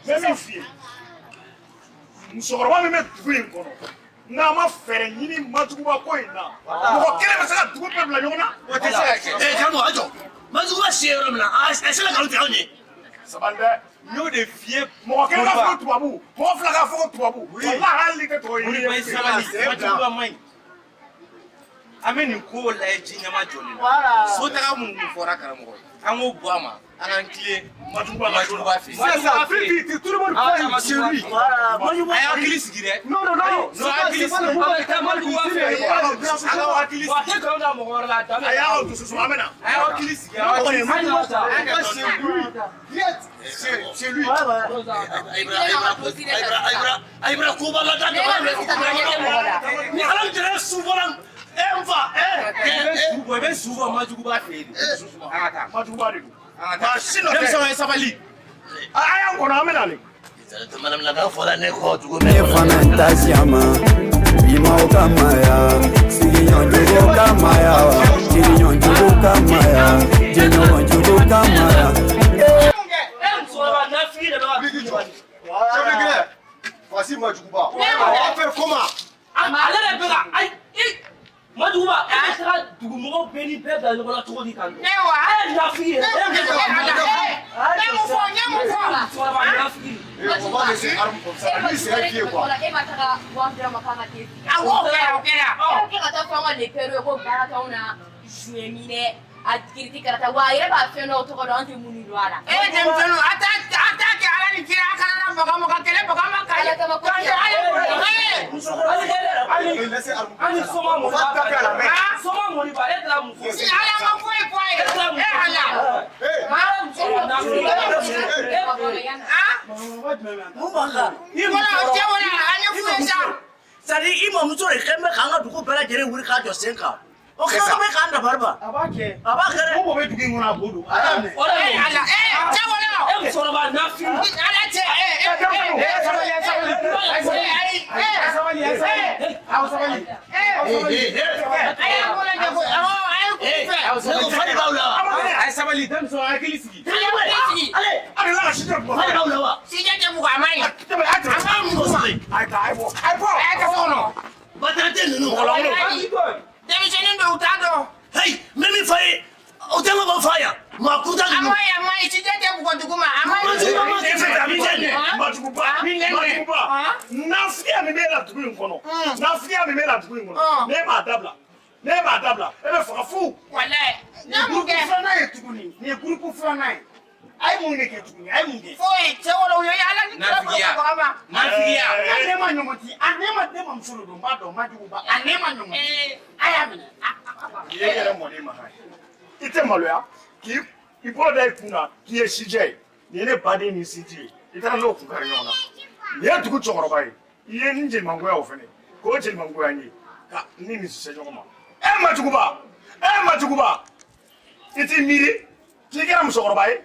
N bɛ min f'i ye, musokɔrɔba min bɛ dugu in kɔnɔ, n'a ma fɛɛrɛ ɲini Majuguba ko in na, mɔgɔ kelen bɛ se ka dugu bɛɛ bila ɲɔgɔn na. O tɛ se ka kɛ. Ee karamɔgɔ, a jɔ. Majuguba si yɔrɔ min na, a sera nkalon tigɛ anw ye. Sabali dɛ. N y'o de f'i ye. Mɔgɔ kelen k'a fɔ ko tubabu, mɔgɔ fila k'a fɔ ko tubabu. Walahi hali n'i tɛ tɔgɔ ɲini. Moriba, i sabali. Majuguba man ɲi. An bɛ nin ko lajɛ ji ɲɛma jɔlen na. Sotaga mun kun fɔra karamɔgɔ ye, an k'o bɔ a ma, an k'an tilen Majuguba Majuguba fɛ yen. C'est ça, Fifi, tout le monde parle chez lui. Voilà, Majuguba. A y'aw hakili sigi dɛ. Non, non, non, Non, c'est pas, hakili c'est pas le sigi. mouvement qui a mal Majuguba ici, fɛ mais yen. An k'aw hakili Wa a sigi. tɛ nkalon da mɔgɔ wɛrɛ la, a dan A bɛ. y'aw dusu suma, an bɛ na. A y'aw hakili sigi. A y'aw hakili sigi. Majuguba, Pas chez lui. Direct, chez lui. Ayi, koba la da Ne ka dossier ta dɔrɔn, ɲɛ tɛ mɔgɔ la. Ni ala jɛra su bɔra e n fa I bɛ su bɔ, i bɛ su bɔ Majuguba fɛ yen de. An ka taa. Majuguba de don. An ka taa. Maa si nɔ tɛ. Denmisɛnw ye sabali. A y'an kɔnɔ, an bɛ na le. Manamanakan fɔra ne kɔ dugu Ne fana ta siyama bimaw kama ya, sigiɲɔgɔn jugu kama ya, teriɲɔgɔn jugu kama ya, jɛɲɔgɔn jugu kama ya. E musokɔrɔba nafigi de bɛ ka Wuli k'i jɔ. Chef de guerre, voici Majuguba. On va faire comment? Ale de dugumɔgɔw bɛɛ ni bɛɛ bila ɲɔgɔn na cogo di tan? Ne wa? E nafigi yɛrɛ. Ne mun fɔ? Ne mun fɔ? Musokɔrɔba nafigi. On va laisser arme comme ça. Lui, c'est un pied, quoi. E ma taga 10 000 ma k'an ka t'e sigi. Awɔ, o kɛra, o kɛra. E ko k'e ka taa fɔ an ka lepɛriw ye ko baara t'anw na juin minɛ a kiriti karata wa a yɛrɛ b'a fɛn dɔw tɔgɔ dɔn an tɛ minnu dɔn a la. E denmisɛnninw, a t'a a t'a kɛ Ala ni kira, a kana na baga mɔgɔ kɛlɛ baga ma ka ye. Musokɔrɔba ani soma moriba. Soma moriba, e taara mun fɔ? Ala ma foyi fɔ a ye. E Ala. Musokɔrɔba nafigi. Mun b'an kan? Wala cɛ wala an ye fu ye sa. C'est à dire i mamuso de kɛlen bɛ k'an ka dugu bɛɛ lajɛlen wuli k'a jɔ sen kan. O kɛlen bɛ k'an dabali ban. A b'a kɛ. A b'a kɛ dɛ. Ko bɛ dugu in kɔnɔ, a b'o don. A y'a minɛ. E Ala, e cɛ wala. E musokɔrɔba nafigi. Ala cɛ, e e e Sabali, sabali. Ayi, e Sabali, sabali. Aw sabali. Aw sabali. A y'a ko lajɛ koyi. Awɔ, a ye kun fɛ. Ne ko fali b'aw la wa? A ye sabali, denmisɛnw, hakili sigi. Sigi. Ale, A delila ka sijɛ bugɔ. fali b'aw la wa? Sijɛ tɛ bugɔ, a ma ɲi. Tɛmɛ, a tɛmɛ. A ma ɲi mugu ma. A ye taa, a ye bɔ. A ye bɔ. A ye ka so kɔnɔ. Batarate ninnu. Denmisɛnnin dɔw t'a dɔn. Heyi, n bɛ min f'a ye, o tɛ n ka k'o f'a ye. Maa kuntan A ninnu. ma ɲi, a ma ɲi. Sijɛ tɛ bugɔ dugu ma. A ma ɲi. Majuguba ma kɛ fɛn fɛn, a b'i jɛ ɲɛ. Majuguba, majuguba, nafigiya min b'e la dugu in kɔnɔ, nafigiya min b'e la dugu in kɔnɔ, n'e m'a dabila, n'e m'a dabila, e bɛ faga fu. Walayi. Ne Nin ye mun groupe kɛ? filanan ye tuguni. Nin ye groupe filanan ye. A ye mun de kɛ tuguni? A ye mun kɛ? Foyi. Cɛ wala u ye Ala ni kira bolo Nafigiya. baga ma. Nafigiya. A ne ma ɲɔgɔn ci. A ne ma ne mamuso de don. N b'a dɔn majuguba. A ne ma ɲɔgɔn ci. A y'a minɛ. Nin ye e yɛrɛ mɔden mankan ye. I tɛ maloya k'i i bolo da i kun na k'i ye sijɛ ye. Nin ye ne baden ni sinji ye. I taara n'o kun kari ɲɔgɔn na. Nin ye dugu cɛkɔrɔba ye. I ye n jelimangoya o fɛnɛ. K'o jelimangoya n ye. Ka n ni nin se ɲɔgɔn ma. E majuguba! E majuguba! I t'i miiri k'i kɛra musokɔrɔba ye.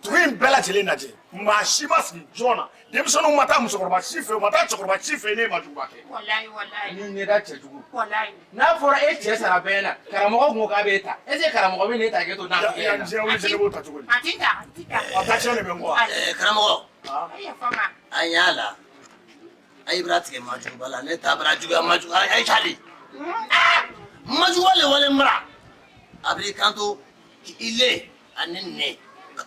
Dugu in bɛɛ lajɛlen lajɛ, maa si ma sigi jɔn na, denmisɛnninw ma taa musokɔrɔba si fɛ, u ma taa cɛkɔrɔba si fɛ, ne ye majuguba kɛ. Walayi, walayi. Ni ɲɛda cɛjugu. Walayi. N'a fɔra e cɛ sara bɛɛ na, karamɔgɔ kun ko k'a b'e ta. Est ce que karamɔgɔ bɛ n'e ta k'e to nafigiya Yan in na? diɲɛ wuli cɛ, ne b'o ta cogo di? A ti ta, a ti ta. A ta tiɲɛ de bɛ n kɔ wa? Karamɔgɔ, A ye yafa n ma. an y'a la. A y'i bara tigɛ majuguba la, ne ta bara juguya majugu, a ye sali. Majuguba le wale mara. A b'i kanto i le ani ne.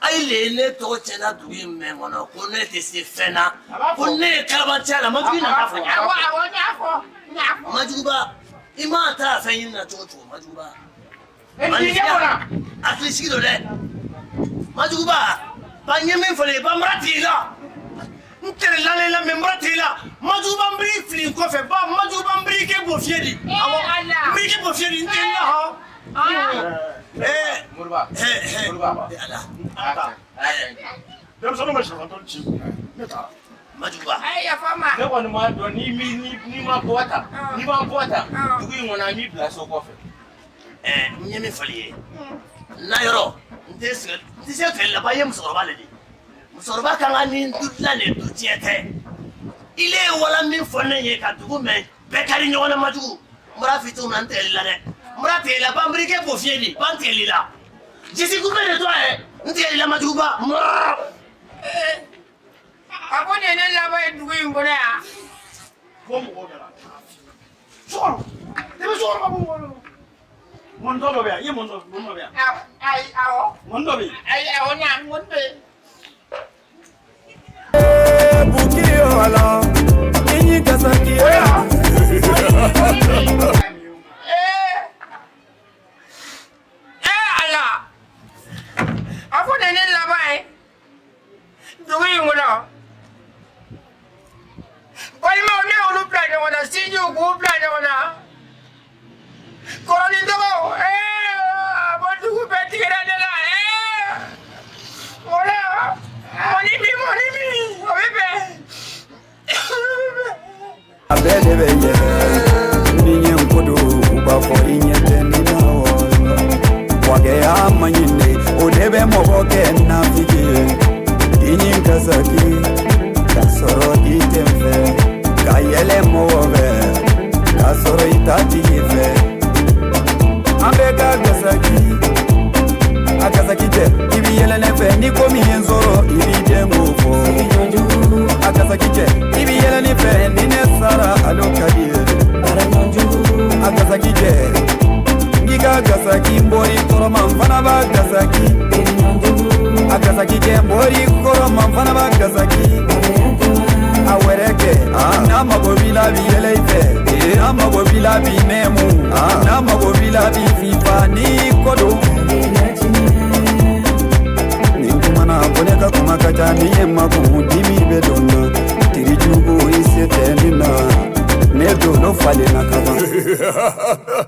A ye le ne tɔgɔ tiɲɛna dugu in mɛn kɔnɔ ko ne tɛ se fɛn na. Ko ne ye kalabanciya la, majugu nana fɔ. Awɔ, awɔ, n y'a fɔ. N y'a fɔ. Majuguba, i mana taa fɛn ɲini na cogo o cogo, majuguba. E t'i ɲɛ kɔnɔ. Hakili sigi don dɛ. Majuguba, ba n ye min fɔ ye, ba mara t'i la. N tɛrɛ lalen la, mɛ mara t'i la. Majuguba n b'i fili n kɔfɛ, ba majuguba n b'i kɛ bɔ fiyɛ di. Awɔ. Ala. N b'i kɛ bɔ fiyɛ di, n tɛ n la hɔn. Moriba. Moriba. Ala. Denmisɛnninw bɛ sɛfan ci kun ne taara. Majuguba. A ye yafa n ma. Ne kɔni m'a dɔn n'i ma bɔ tan, n'i ma bɔ tan, dugu in kɔnɔ an b'i bila so kɔfɛ. N ye min fɔli ye. Na yɔrɔ, n tɛ sɛgɛn, n tɛ se feere la, ba ye musokɔrɔba le di. Musokɔrɔba kan ka nin du dilan de, du tiɲɛ tɛ. I le ye wala min fɔ ne ye ka dugu mɛn, bɛɛ kari ɲɔgɔn na majugu. N bɔra f'i cogo min na, n tigɛli la dɛ. N bɔra tigɛli la, ba n b'i kɛ bɔ fiyɛ di, ba n tigɛli la. Jisi kunbɛ de to a ye, n tigɛli la majuguba. Mɔrɔ. A ko nin ye ne laban ye dugu in kɔnɔ yan. Fo mɔgɔw nana. So kɔnɔ. Ne bɛ so kɔnɔ ka bɔ mɔgɔ la. Mɔnitɔ dɔ bɛ yan. I ye mɔnitɔ mɔni dɔ bɛ yan. Ayi, awɔ. Mɔni dɔ bɛ yen. Ayi, awɔ, na, mɔni bɛ yen. Bukiyola, inyi kasaki. Ee Ala. A ko nin ye ne laban ye dugu in kɔnɔ. Balimaw, ne y'olu bila ɲɔgɔn na, sinjiw k'u bila ɲɔgɔn na. Kɔrɔ ni dɔgɔw, ee a bɔ dugu bɛɛ tigɛra ne la, ee. Wala, mɔni min, mɔni min, o bɛ bɛn. A bɛɛ de bɛ yɛlɛ ni n ye n ko don u b'a fɔ i ɲɛ tɛ ne na wa. Wagɛya man ɲi ne, o de bɛ mɔgɔ kɛ nafigi ye. I ni kasaki k'a sɔrɔ i tɛ n fɛ, ka yɛlɛ mɔgɔ fɛ k'a sɔrɔ i t'a tigi fɛ. An bɛ ka gasaki, a gasaki cɛ, i bi yɛlɛ ne fɛ ni ko min ye n sɔrɔ i b'i den k'o fɔ. A gasaki cɛ, i bi yɛlɛ ne fɛ ni ne sara alo ka di ye. A gasaki cɛ. gasaki, n bɔr'i kɔrɔ ma, n fana b'a gasaki. A gasaki kɛ, n bɔr'i kɔrɔ ma, n fana b'a gasaki. A wɛrɛ kɛ, n'a mago b'i la, bi yɛlɛ i fɛ. N'a mago b'i la, bi nɛmu. N'a mago b'i la, bi fifa n'i kɔ don. Ni n kumana ko ne ka kuma ka ca, ni ye makun dimi bɛ don n na. Teri jugu, i se tɛ ne na, ne dolo falenna kaban.